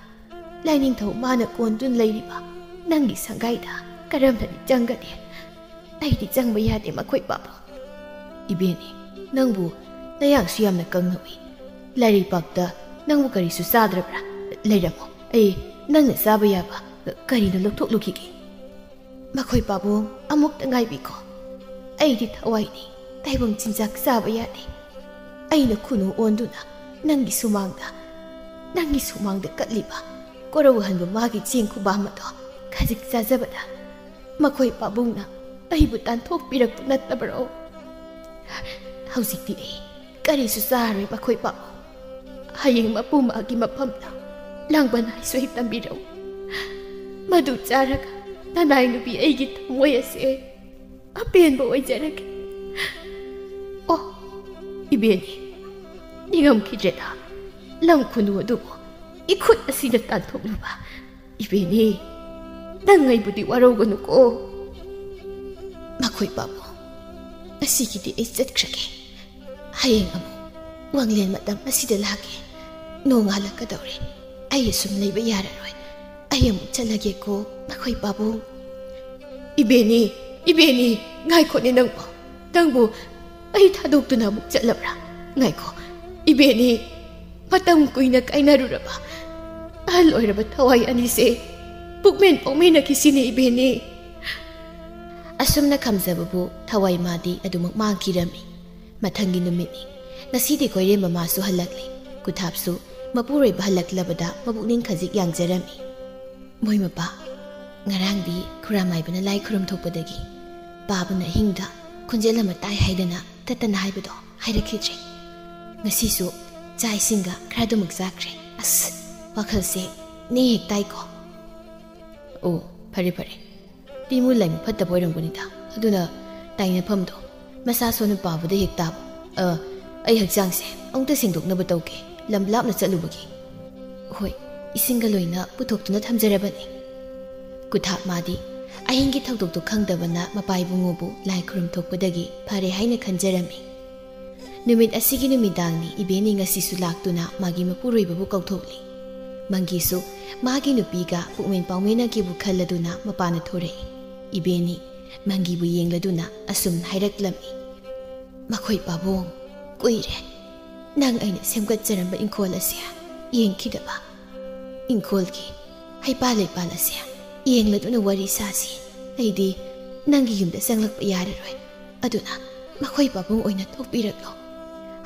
ꯂꯥꯏꯅꯤꯡꯊꯧ ꯃꯥꯅ ꯀꯣꯟꯗꯨꯅ ꯂꯩꯔꯤꯕ ꯅꯪꯒꯤ ꯁꯪꯒꯥꯏꯗ ꯀꯔꯝꯅꯗꯤ ꯆꯪꯒꯅꯤ? ꯑꯩꯗꯤ ꯆꯪꯕ ꯌꯥꯗꯦ, ꯃꯈꯣꯏ ꯄꯥꯕꯨꯡ꯫" "ꯏꯕꯦꯅꯤ, ꯅꯪꯕꯨ ꯅꯌꯥꯡꯁꯨ ꯌꯥꯝꯅ ꯀꯪꯅ ꯎꯏ꯫ ꯂꯥꯏꯔꯩꯄꯥꯛꯇ ꯅꯪꯕꯨ ꯀꯔꯤꯁꯨ ꯆꯥꯗ꯭ꯔꯕ꯭ꯔꯥ? ꯂꯩꯔꯝꯃꯣ, ꯑꯩ ꯅꯪꯅ ꯆꯥꯕ ꯌꯥꯕ ꯀꯔꯤꯅꯣ ꯂꯧꯊꯣꯛꯂꯨꯈꯤꯒꯦ꯫" "ꯃꯈꯣꯏ ꯄꯥꯕꯨꯡ, ꯑꯃꯨꯛꯇ ꯉꯥꯏꯕꯤꯈꯣ꯫ ꯑꯩꯗꯤ ꯊꯋꯥꯏꯅꯤ, ꯇꯥꯏꯕꯪ ꯆꯤꯟꯖꯥꯛ ꯆꯥꯕ ꯌꯥꯗꯦ꯫ ꯑꯩꯅ ꯈꯨꯅꯨ ꯑꯣꯟꯗꯨꯅ ꯅꯪꯒꯤ ꯁꯨꯃꯥꯡꯗ, ꯅꯪꯒꯤ ꯁꯨꯃꯥꯡꯗ ꯀꯠꯂꯤꯕ ꯀꯣꯔꯧꯍꯟꯕ ꯃꯥꯒꯤ ꯆꯦꯡ ꯈꯨꯕꯥꯝ ꯑꯗꯣ ꯈꯖꯤꯛ ꯆꯥꯖꯕꯗ ꯃꯈꯣꯏ ꯄꯥꯕꯨꯡꯅ ꯑꯩꯕꯨ ꯇꯥꯟꯊꯣꯛꯄꯤꯔꯛꯄ ꯅꯠꯇꯕꯔꯣ? ꯍꯧꯖꯤꯛꯇꯤ ꯑꯩ ꯀꯔꯤꯁꯨ ꯆꯥꯔꯣꯏ, ꯃꯈꯣꯏ ꯄꯥꯕꯨꯡ꯫ ꯍꯌꯦꯡ ꯃꯄꯨ ꯃꯥꯒꯤ ꯃꯐꯝꯗ ꯂꯥꯡꯕꯟ ꯍꯥꯏꯁꯣꯏ ꯇꯝꯕꯤꯔꯛꯎ꯫ ꯃꯗꯨ ꯆꯥꯔꯒ ꯅꯅꯥꯏ ꯅꯨꯄꯤ ꯑꯩꯒꯤ ꯊꯃꯣꯏ ꯑꯁꯦ ꯑꯄꯦꯟꯕ ꯑꯣꯏꯖꯔꯒꯦ꯫ ꯑꯣ, ꯏꯕꯦꯅꯤ, ꯅꯤꯡꯉꯝꯈꯤꯗ꯭ꯔꯦꯗ꯫ ꯂꯝ ꯈꯨꯅꯨ ꯑꯗꯨꯕꯨ ꯏꯈꯨꯠ ꯑꯁꯤꯅ ꯇꯥꯟꯊꯣꯛꯂꯨꯕ꯫ ꯏꯕꯦꯅꯤ, ꯅꯪ ꯑꯩꯕꯨꯗꯤ ꯋꯥꯔꯧꯒꯅꯨꯀꯣ꯫" "ꯃꯈꯣꯏ ꯄꯥꯕꯨꯡ, ꯉꯁꯤꯒꯤꯗꯤ ꯑꯩ ꯆꯠꯈ꯭ꯔꯒꯦ꯫ ꯍꯌꯦꯡ ꯑꯃꯨꯛ ꯋꯥꯡꯂꯦꯟ ꯃꯇꯝ ꯑꯁꯤꯗ ꯂꯥꯛꯀꯦ꯫ ꯅꯣꯡꯉꯥꯜꯂꯛꯀꯗꯧꯔꯦ꯫ ꯑꯩ ꯑꯁꯨꯝ ꯂꯩꯕ ꯌꯥꯔꯔꯣꯏ꯫ ꯑꯩ ꯑꯃꯨꯛ ꯆꯠꯂꯒꯦꯀꯣ, ꯃꯈꯣꯏ ꯄꯥꯕꯨꯡ꯫" "ꯏꯕꯦꯅꯤ, ꯏꯕꯦꯅꯤ, ꯉꯥꯏꯈꯣꯅꯦ ꯅꯪꯕꯨ꯫ ꯅꯪꯕꯨ ꯑꯩ ꯊꯥꯗꯣꯛꯇꯨꯅ ꯑꯃꯨꯛ ꯆꯠꯂꯕ꯭ꯔꯥ? ꯉꯥꯏꯈꯣ, ꯏꯕꯦꯟꯅꯤ, ꯃꯇꯝ ꯀꯨꯏꯅ ꯀꯥꯏꯅꯔꯨꯔꯕ ꯑꯍꯜ ꯑꯣꯏꯔꯕ ꯊꯋꯥꯏ ꯑꯅꯤꯁꯦ ꯄꯨꯛꯃꯦꯟ ꯄꯥꯎꯃꯦꯟꯅꯈꯤꯁꯤꯅꯦ, ꯏꯕꯦꯟꯅꯤ꯫ ꯑꯁꯨꯝꯅ ꯈꯝꯖꯕꯕꯨ ꯊꯋꯥꯏ ꯃꯥꯗꯤ ꯑꯗꯨꯃꯛ ꯃꯥꯡꯈꯤꯔꯝꯃꯤ꯫ ꯃꯊꯪꯒꯤ ꯅꯨꯃꯤꯠꯅꯤ꯫ ꯉꯁꯤꯗꯤ ꯀꯣꯏꯔꯦꯝꯕ ꯃꯥꯁꯨ ꯍꯜꯂꯛꯂꯤ꯫ ꯀꯨꯊꯥꯞꯁꯨ ꯃꯄꯨꯔꯣꯏꯕ ꯍꯜꯂꯛꯂꯕꯗ ꯃꯕꯨꯛꯅꯤꯡ ꯈꯖꯤꯛ ꯌꯥꯡꯖꯔꯝꯃꯤ꯫ "ꯃꯣꯏ ꯃꯄꯥ, ꯉꯔꯥꯡꯗꯤ ꯈꯨꯔꯥꯃꯥꯏꯕꯅ ꯂꯥꯏ ꯈꯨꯔꯨꯝ ꯊꯣꯛꯄꯗꯒꯤ ꯄꯥꯕꯅ ꯑꯍꯤꯡꯗ ꯈꯣꯟꯖꯦꯜ ꯑꯃ ꯇꯥꯏ ꯍꯥꯏꯗꯅ ꯇꯠꯇꯅ ꯍꯥꯏꯕꯗꯣ ꯍꯥꯏꯔꯛꯈꯤꯗ꯭ꯔꯦ꯫ ꯉꯁꯤꯁꯨ ꯆꯥꯛ ꯏꯁꯤꯡꯒ ꯈꯔꯗꯨꯃꯛ ꯆꯥꯈ꯭ꯔꯦ꯫ ꯑꯁ, ꯋꯥꯈꯜꯁꯦ ꯅꯦ ꯍꯦꯛ ꯇꯥꯏꯀꯣ꯫" "ꯑꯣ, ꯐꯔꯦ ꯐꯔꯦ꯫ ꯇꯤꯃꯨ ꯂꯥꯏꯃꯨ ꯐꯠꯇꯕ ꯑꯣꯏꯔꯝꯒꯅꯤꯗ꯫ ꯑꯗꯨꯅ ꯇꯥꯏꯅꯐꯝꯗꯣ ꯃꯁꯥ ꯁꯣꯟꯅ ꯄꯥꯕꯗ ꯍꯦꯛ ꯇꯥꯕ꯫ ꯑ, ꯑꯩ ꯍꯛꯆꯥꯡꯁꯦ ꯑꯃꯨꯛꯇ ꯁꯦꯡꯗꯣꯛꯅꯕ ꯇꯧꯒꯦ, ꯂꯝ ꯂꯥꯞꯅ ꯆꯠꯂꯨꯕꯒꯤ꯫" "ꯍꯣꯏ, ꯏꯁꯤꯡꯒ ꯂꯣꯏꯅ ꯄꯨꯊꯣꯛꯇꯨꯅ ꯊꯝꯖꯔꯕꯅꯤ꯫" ꯀꯨꯊꯥꯞ ꯃꯥꯗꯤ ꯑꯍꯤꯡꯒꯤ ꯊꯧꯗꯣꯛꯇꯨ ꯈꯪꯗꯕꯅ ꯃꯄꯥ ꯏꯕꯨꯡꯉꯣꯕꯨ ꯂꯥꯏ ꯈꯨꯔꯨꯝ ꯊꯣꯛꯄꯗꯒꯤ ꯐꯔꯦ ꯍꯥꯏꯅ ꯈꯟꯖꯔꯝꯃꯤ꯫ ꯅꯨꯃꯤꯠ ꯑꯁꯤꯒꯤ ꯅꯨꯃꯤꯗꯥꯡꯅꯤ꯫ ꯏꯕꯦꯟꯅꯤ ꯉꯁꯤꯁꯨ ꯂꯥꯛꯇꯨꯅ ꯃꯥꯒꯤ ꯃꯄꯨꯔꯣꯏꯕꯕꯨ ꯀꯧꯊꯣꯛꯂꯤ꯫ ꯃꯪꯒꯤꯁꯨ ꯃꯥꯒꯤ ꯅꯨꯄꯤꯒ ꯄꯨꯛꯃꯦꯟ ꯄꯥꯎꯃꯦꯟꯅꯈꯤꯕꯨ ꯈꯜꯂꯗꯨꯅ ꯃꯄꯥꯅ ꯊꯣꯔꯛꯏ꯫ ꯏꯕꯦꯟꯅꯤ ꯃꯪꯒꯤꯕꯨ ꯌꯦꯡꯂꯗꯨꯅ ꯑꯁꯨꯝ ꯍꯥꯏꯔꯛꯂꯝꯃꯤ꯫ "ꯃꯈꯣꯏ ꯄꯥꯕꯨꯡ, ꯀꯨꯏꯔꯦ ꯅꯪ ꯑꯩꯅ ꯁꯦꯝꯒꯠꯆꯔꯝꯕ ꯏꯪꯈꯣꯜ ꯑꯁꯦ ꯌꯦꯡꯈꯤꯗꯕ꯫ ꯏꯪꯈꯣꯜꯒꯤ ꯍꯩꯄꯥꯜ ꯂꯩꯄꯥꯜ ꯑꯁꯦ ꯌꯦꯡꯂꯗꯨꯅ ꯋꯥꯔꯤ ꯁꯥꯁꯤ꯫ ꯑꯩꯗꯤ ꯅꯪꯒꯤ ꯌꯨꯝꯗ ꯆꯪꯂꯛꯄ ꯌꯥꯔꯔꯣꯏ꯫ ꯑꯗꯨꯅ ꯃꯈꯣꯏ ꯄꯥꯕꯨꯡ ꯑꯣꯏꯅ ꯊꯣꯛꯄꯤꯔꯛꯂꯣ꯫"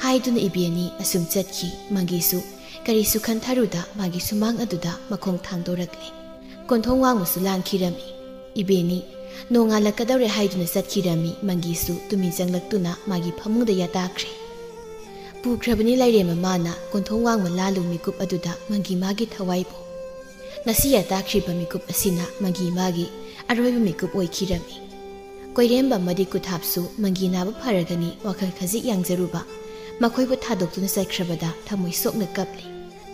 ꯍꯥꯏꯗꯨꯅ ꯏꯕꯦꯟꯅꯤ ꯑꯁꯨꯝ ꯆꯠꯈꯤ꯫ ꯃꯪꯒꯤꯁꯨ ꯀꯔꯤꯁꯨ ꯈꯟꯊꯔꯨꯗ ꯃꯥꯒꯤ ꯁꯨꯃꯥꯡ ꯑꯗꯨꯗ ꯃꯈꯣꯡ ꯊꯥꯡꯗꯣꯔꯛꯂꯦ꯫ ꯀꯣꯟꯊꯣꯡ ꯋꯥꯡꯃꯁꯨ ꯂꯥꯟꯈꯤꯔꯝꯃꯤ꯫ ꯏꯕꯦꯟꯅꯤ ꯅꯣꯡꯉꯥꯜꯂꯛꯀꯗꯧꯔꯦ ꯍꯥꯏꯗꯨꯅ ꯆꯠꯈꯤꯔꯝꯃꯤ꯫ ꯃꯪꯒꯤꯁꯨ ꯇꯨꯃꯤꯟ ꯆꯪꯂꯛꯇꯨꯅ ꯃꯥꯒꯤ ꯐꯃꯨꯡꯗ ꯌꯥꯇꯥꯈ꯭ꯔꯦ꯫ ꯄꯨꯈ꯭ꯔꯕꯅꯤ ꯂꯥꯏꯔꯦꯝꯕ ꯃꯥꯅ꯫ ꯀꯣꯟꯊꯣꯡ ꯋꯥꯡꯃ ꯂꯥꯜꯂꯨ ꯃꯤꯀꯨꯞ ꯑꯗꯨꯗ ꯃꯪꯒꯤ ꯃꯥꯒꯤ ꯊꯋꯥꯏꯕꯨ꯫ ꯉꯁꯤ ꯌꯥꯇꯥꯈ꯭ꯔꯤꯕ ꯃꯤꯀꯨꯞ ꯑꯁꯤꯅ ꯃꯪꯒꯤ ꯃꯥꯒꯤ ꯑꯔꯣꯏꯕ ꯃꯤꯀꯨꯞ ꯑꯣꯏꯈꯤꯔꯝꯃꯤ꯫ ꯀꯣꯏꯔꯦꯝꯕ ꯑꯃꯗꯤ ꯀꯨꯊꯥꯞꯁꯨ ꯃꯪꯒꯤ ꯅꯥꯕ ꯐꯔꯒꯅꯤ ꯋꯥꯈꯜ ꯈꯖꯤꯛ ꯌꯥꯡꯖꯔꯨꯕ꯫ ꯃꯈꯣꯏꯕꯨ ꯊꯥꯗꯣꯛꯇꯨꯅ ꯆꯠꯈ꯭ꯔꯕꯗ ꯊꯃꯣꯏ ꯁꯣꯛꯅ ꯀꯞꯂꯤ꯫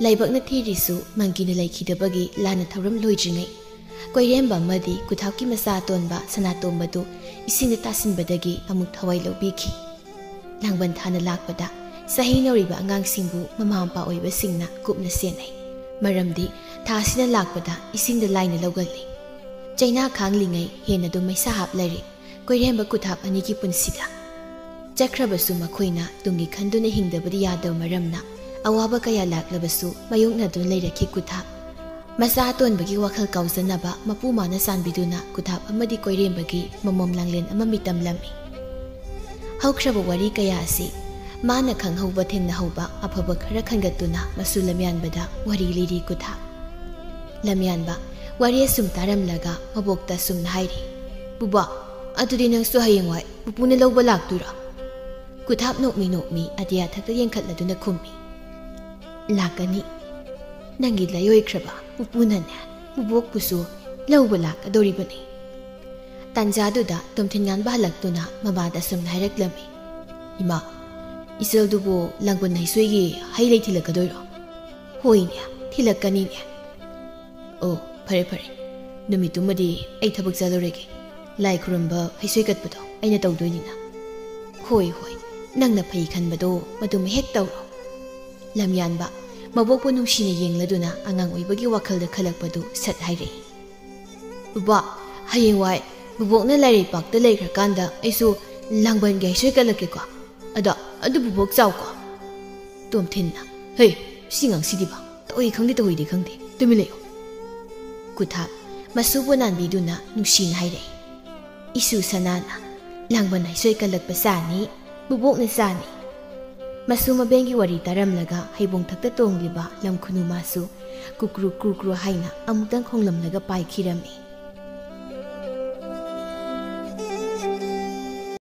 ꯂꯥꯏꯕꯛꯅ ꯊꯤꯔꯤꯁꯨ ꯃꯪꯒꯤꯅ ꯂꯩꯈꯤꯗꯕꯒꯤ ꯂꯥꯟꯅ ꯊꯧꯔꯝ ꯂꯣꯏꯗ꯭ꯔꯤꯉꯩ ꯀꯣꯏꯔꯦꯝꯕ ꯑꯃꯗꯤ ꯀꯨꯊꯥꯞꯀꯤ ꯃꯆꯥ ꯑꯇꯣꯟꯕ ꯁꯅꯥꯇꯣꯝꯕꯗꯨ ꯏꯁꯤꯡꯗ ꯇꯥꯁꯤꯟꯕꯗꯒꯤ ꯑꯃꯨꯛ ꯊꯋꯥꯏ ꯂꯧꯕꯤꯈꯤ꯫ ꯂꯥꯡꯕꯟ ꯊꯥꯅ ꯂꯥꯛꯄꯗ ꯆꯍꯤ ꯅꯧꯔꯤꯕ ꯑꯉꯥꯡꯁꯤꯡꯕꯨ ꯃꯃꯥ ꯃꯄꯥ ꯑꯣꯏꯕꯁꯤꯡꯅ ꯀꯨꯞꯅ ꯁꯦꯟꯅꯩ꯫ ꯃꯔꯝꯗꯤ ꯊꯥꯁꯤꯅ ꯂꯥꯛꯄꯗ ꯏꯁꯤꯡꯗ ꯂꯥꯏꯅ ꯂꯧꯒꯜꯂꯤ꯫ ꯆꯩꯅꯥ ꯈꯥꯡꯂꯤꯉꯩ ꯍꯦꯟꯅ ꯑꯗꯨꯝ ꯃꯩꯁꯥ ꯍꯥꯞꯂꯔꯤ ꯀꯣꯏꯔꯦꯝꯕ ꯀꯨꯊꯥꯞ ꯑꯅꯤꯒꯤ ꯄꯨꯟꯁꯤꯗ꯫ ꯆꯠꯈ꯭ꯔꯕꯁꯨ ꯃꯈꯣꯏꯅ ꯇꯨꯡꯒꯤ ꯈꯟꯗꯨꯅ ꯍꯤꯡꯗꯕꯗꯤ ꯌꯥꯗꯕ ꯃꯔꯝꯅ ꯑꯋꯥꯕ ꯀꯌꯥ ꯂꯥꯛꯂꯕꯁꯨ ꯃꯥꯌꯣꯛꯅꯗꯨꯅ ꯂꯩꯔꯛꯈꯤ ꯀꯨꯊꯥꯞ꯫ ꯃꯆꯥ ꯑꯇꯣꯟꯕꯒꯤ ꯋꯥꯈꯜ ꯀꯥꯎꯖꯅꯕ ꯃꯄꯨ ꯃꯥꯅ ꯆꯥꯟꯕꯤꯗꯨꯅ ꯀꯨꯊꯥꯞ ꯑꯃꯗꯤ ꯀꯣꯏꯔꯦꯝꯕꯒꯤ ꯃꯃꯣꯝ ꯂꯥꯡꯂꯦꯟ ꯑꯃ ꯃꯤꯇꯝꯂꯝꯃꯤ꯫ ꯍꯧꯈ꯭ꯔꯕ ꯋꯥꯔꯤ ꯀꯌꯥ ꯑꯁꯤ ꯃꯥꯅ ꯈꯪꯍꯧꯕ ꯊꯦꯡꯅꯍꯧꯕ ꯑꯐꯕ ꯈꯔ ꯈꯟꯒꯠꯇꯨꯅ ꯃꯁꯨ ꯂꯝꯌꯥꯟꯕꯗ ꯋꯥꯔꯤ ꯂꯤꯔꯤ ꯀꯨꯊꯥꯞ꯫ ꯂꯝꯌꯥꯟꯕ ꯋꯥꯔꯤ ꯑꯁꯨꯝ ꯇꯥꯔꯝꯂꯒ ꯃꯕꯣꯛꯇ ꯑꯁꯨꯝꯅ ꯍꯥꯏꯔꯤ, "ꯕꯨꯕꯥ, ꯑꯗꯨꯗꯤ ꯅꯪꯁꯨ ꯍꯌꯦꯡꯋꯥꯏ ꯄꯨꯄꯨꯅ ꯂꯧꯕ ꯂꯥꯛꯇꯣꯏꯔꯣ?" ꯀꯨꯊꯥꯞ ꯅꯣꯛꯃꯤ ꯅꯣꯛꯃꯤ ꯑꯇꯤꯌꯥ ꯊꯛꯇ ꯌꯦꯡꯈꯠꯂꯗꯨꯅ ꯈꯨꯝꯃꯤ, "ꯂꯥꯛꯀꯅꯤ꯫ ꯅꯪꯒꯤ ꯂꯩꯑꯣꯏꯈ꯭ꯔꯕ ꯄꯨꯄꯨꯅꯅꯦ, ꯕꯨꯕꯣꯛꯄꯨꯁꯨ ꯂꯧꯕ ꯂꯥꯛꯀꯗꯧꯔꯤꯕꯅꯤ꯫" ꯇꯥꯟꯖꯥꯗꯨꯗ ꯇꯣꯝꯊꯤꯟ ꯉꯥꯟꯕ ꯍꯜꯂꯛꯇꯨꯅ ꯃꯃꯥꯗ ꯑꯁꯨꯝꯅ ꯍꯥꯏꯔꯛꯂꯝꯃꯤ, "ꯏꯃꯥ, ꯏꯆꯜꯗꯨꯕꯨ ꯂꯥꯡꯕꯟ ꯍꯩꯁꯣꯏꯒꯤ ꯍꯩ ꯂꯩ ꯊꯤꯜꯂꯛꯀꯗꯣꯏꯔꯣ?" "ꯍꯣꯏꯅꯦ, ꯊꯤꯜꯂꯛꯀꯅꯤꯅꯦ꯫" "ꯑꯣ, ꯐꯔꯦ ꯐꯔꯦ, ꯅꯨꯃꯤꯠꯇꯨꯃꯗꯤ ꯑꯩ ꯊꯕꯛ ꯆꯠꯂꯨꯔꯒꯦ꯫ ꯂꯥꯏ ꯈꯨꯔꯨꯝꯕ ꯍꯩꯁꯣꯏ ꯀꯠꯄꯗꯣ ꯑꯩꯅ ꯇꯧꯗꯣꯏꯅꯤꯅ꯫" "ꯍꯣꯏ ꯍꯣꯏ, ꯅꯪꯅ ꯐꯩ ꯈꯟꯕꯗꯣ ꯃꯗꯨꯃ ꯍꯦꯛ ꯇꯧꯔꯣ꯫" ꯂꯝꯌꯥꯟꯕ ꯃꯕꯣꯛꯄꯨ ꯅꯨꯡꯁꯤꯅ ꯌꯦꯡꯂꯗꯨꯅ ꯑꯉꯥꯡ ꯑꯣꯏꯕꯒꯤ ꯋꯥꯈꯜꯗ ꯈꯜꯂꯛꯄꯗꯨ ꯁꯠ ꯍꯥꯏꯔꯛꯏ, "ꯕꯕꯥ, ꯍꯌꯦꯡꯋꯥꯏ ꯕꯕꯣꯛꯅ ꯂꯥꯏꯔꯩꯄꯥꯛꯇ ꯂꯩꯈ꯭ꯔꯀꯥꯟꯗ ꯑꯩꯁꯨ ꯂꯥꯡꯕꯟꯒꯤ ꯍꯩꯁꯣꯏ ꯀꯠꯂꯛꯀꯦꯀꯣ꯫ ꯑꯗꯣ ꯑꯗꯨ ꯕꯕꯣꯛ ꯆꯥꯎꯀꯣ꯫" ꯇꯣꯝꯊꯤꯟꯅ, "ꯍꯦ, ꯁꯤ ꯉꯥꯡꯁꯤꯗꯤꯕ, ꯇꯧꯏ ꯈꯪꯗꯦ ꯇꯧꯏꯗꯤ ꯈꯪꯗꯦ, ꯇꯨꯃꯤꯟ ꯂꯩꯌꯨ꯫" ꯀꯨꯊꯥꯞ ꯃꯁꯨꯕꯨ ꯅꯥꯟꯕꯤꯗꯨꯅ ꯅꯨꯡꯁꯤꯅ ꯍꯥꯏꯔꯛꯏ, "ꯏꯁꯨ ꯁꯅꯥꯅ ꯂꯥꯡꯕꯟ ꯍꯩꯁꯣꯏ ꯀꯜꯂꯛꯄ ꯆꯥꯅꯤ, ꯕꯨꯕꯣꯛꯅ ꯆꯥꯅꯤ꯫" ꯃꯁꯨ ꯃꯕꯦꯟꯒꯤ ꯋꯥꯔꯤ ꯇꯥꯔꯝꯂꯒ ꯍꯩꯕꯣꯡ ꯊꯛꯇ ꯇꯣꯡꯂꯤꯕ ꯂꯝ ꯈꯨꯅꯨ ꯃꯥꯁꯨ ꯀꯨꯀ꯭ꯔꯨ ꯀ꯭ꯔꯨ ꯀ꯭ꯔꯨ ꯍꯥꯏꯅ ꯑꯃꯨꯛꯇꯪ ꯈꯣꯡꯂꯝꯂꯒ ꯄꯥꯏꯈꯤꯔꯝꯃꯤ꯫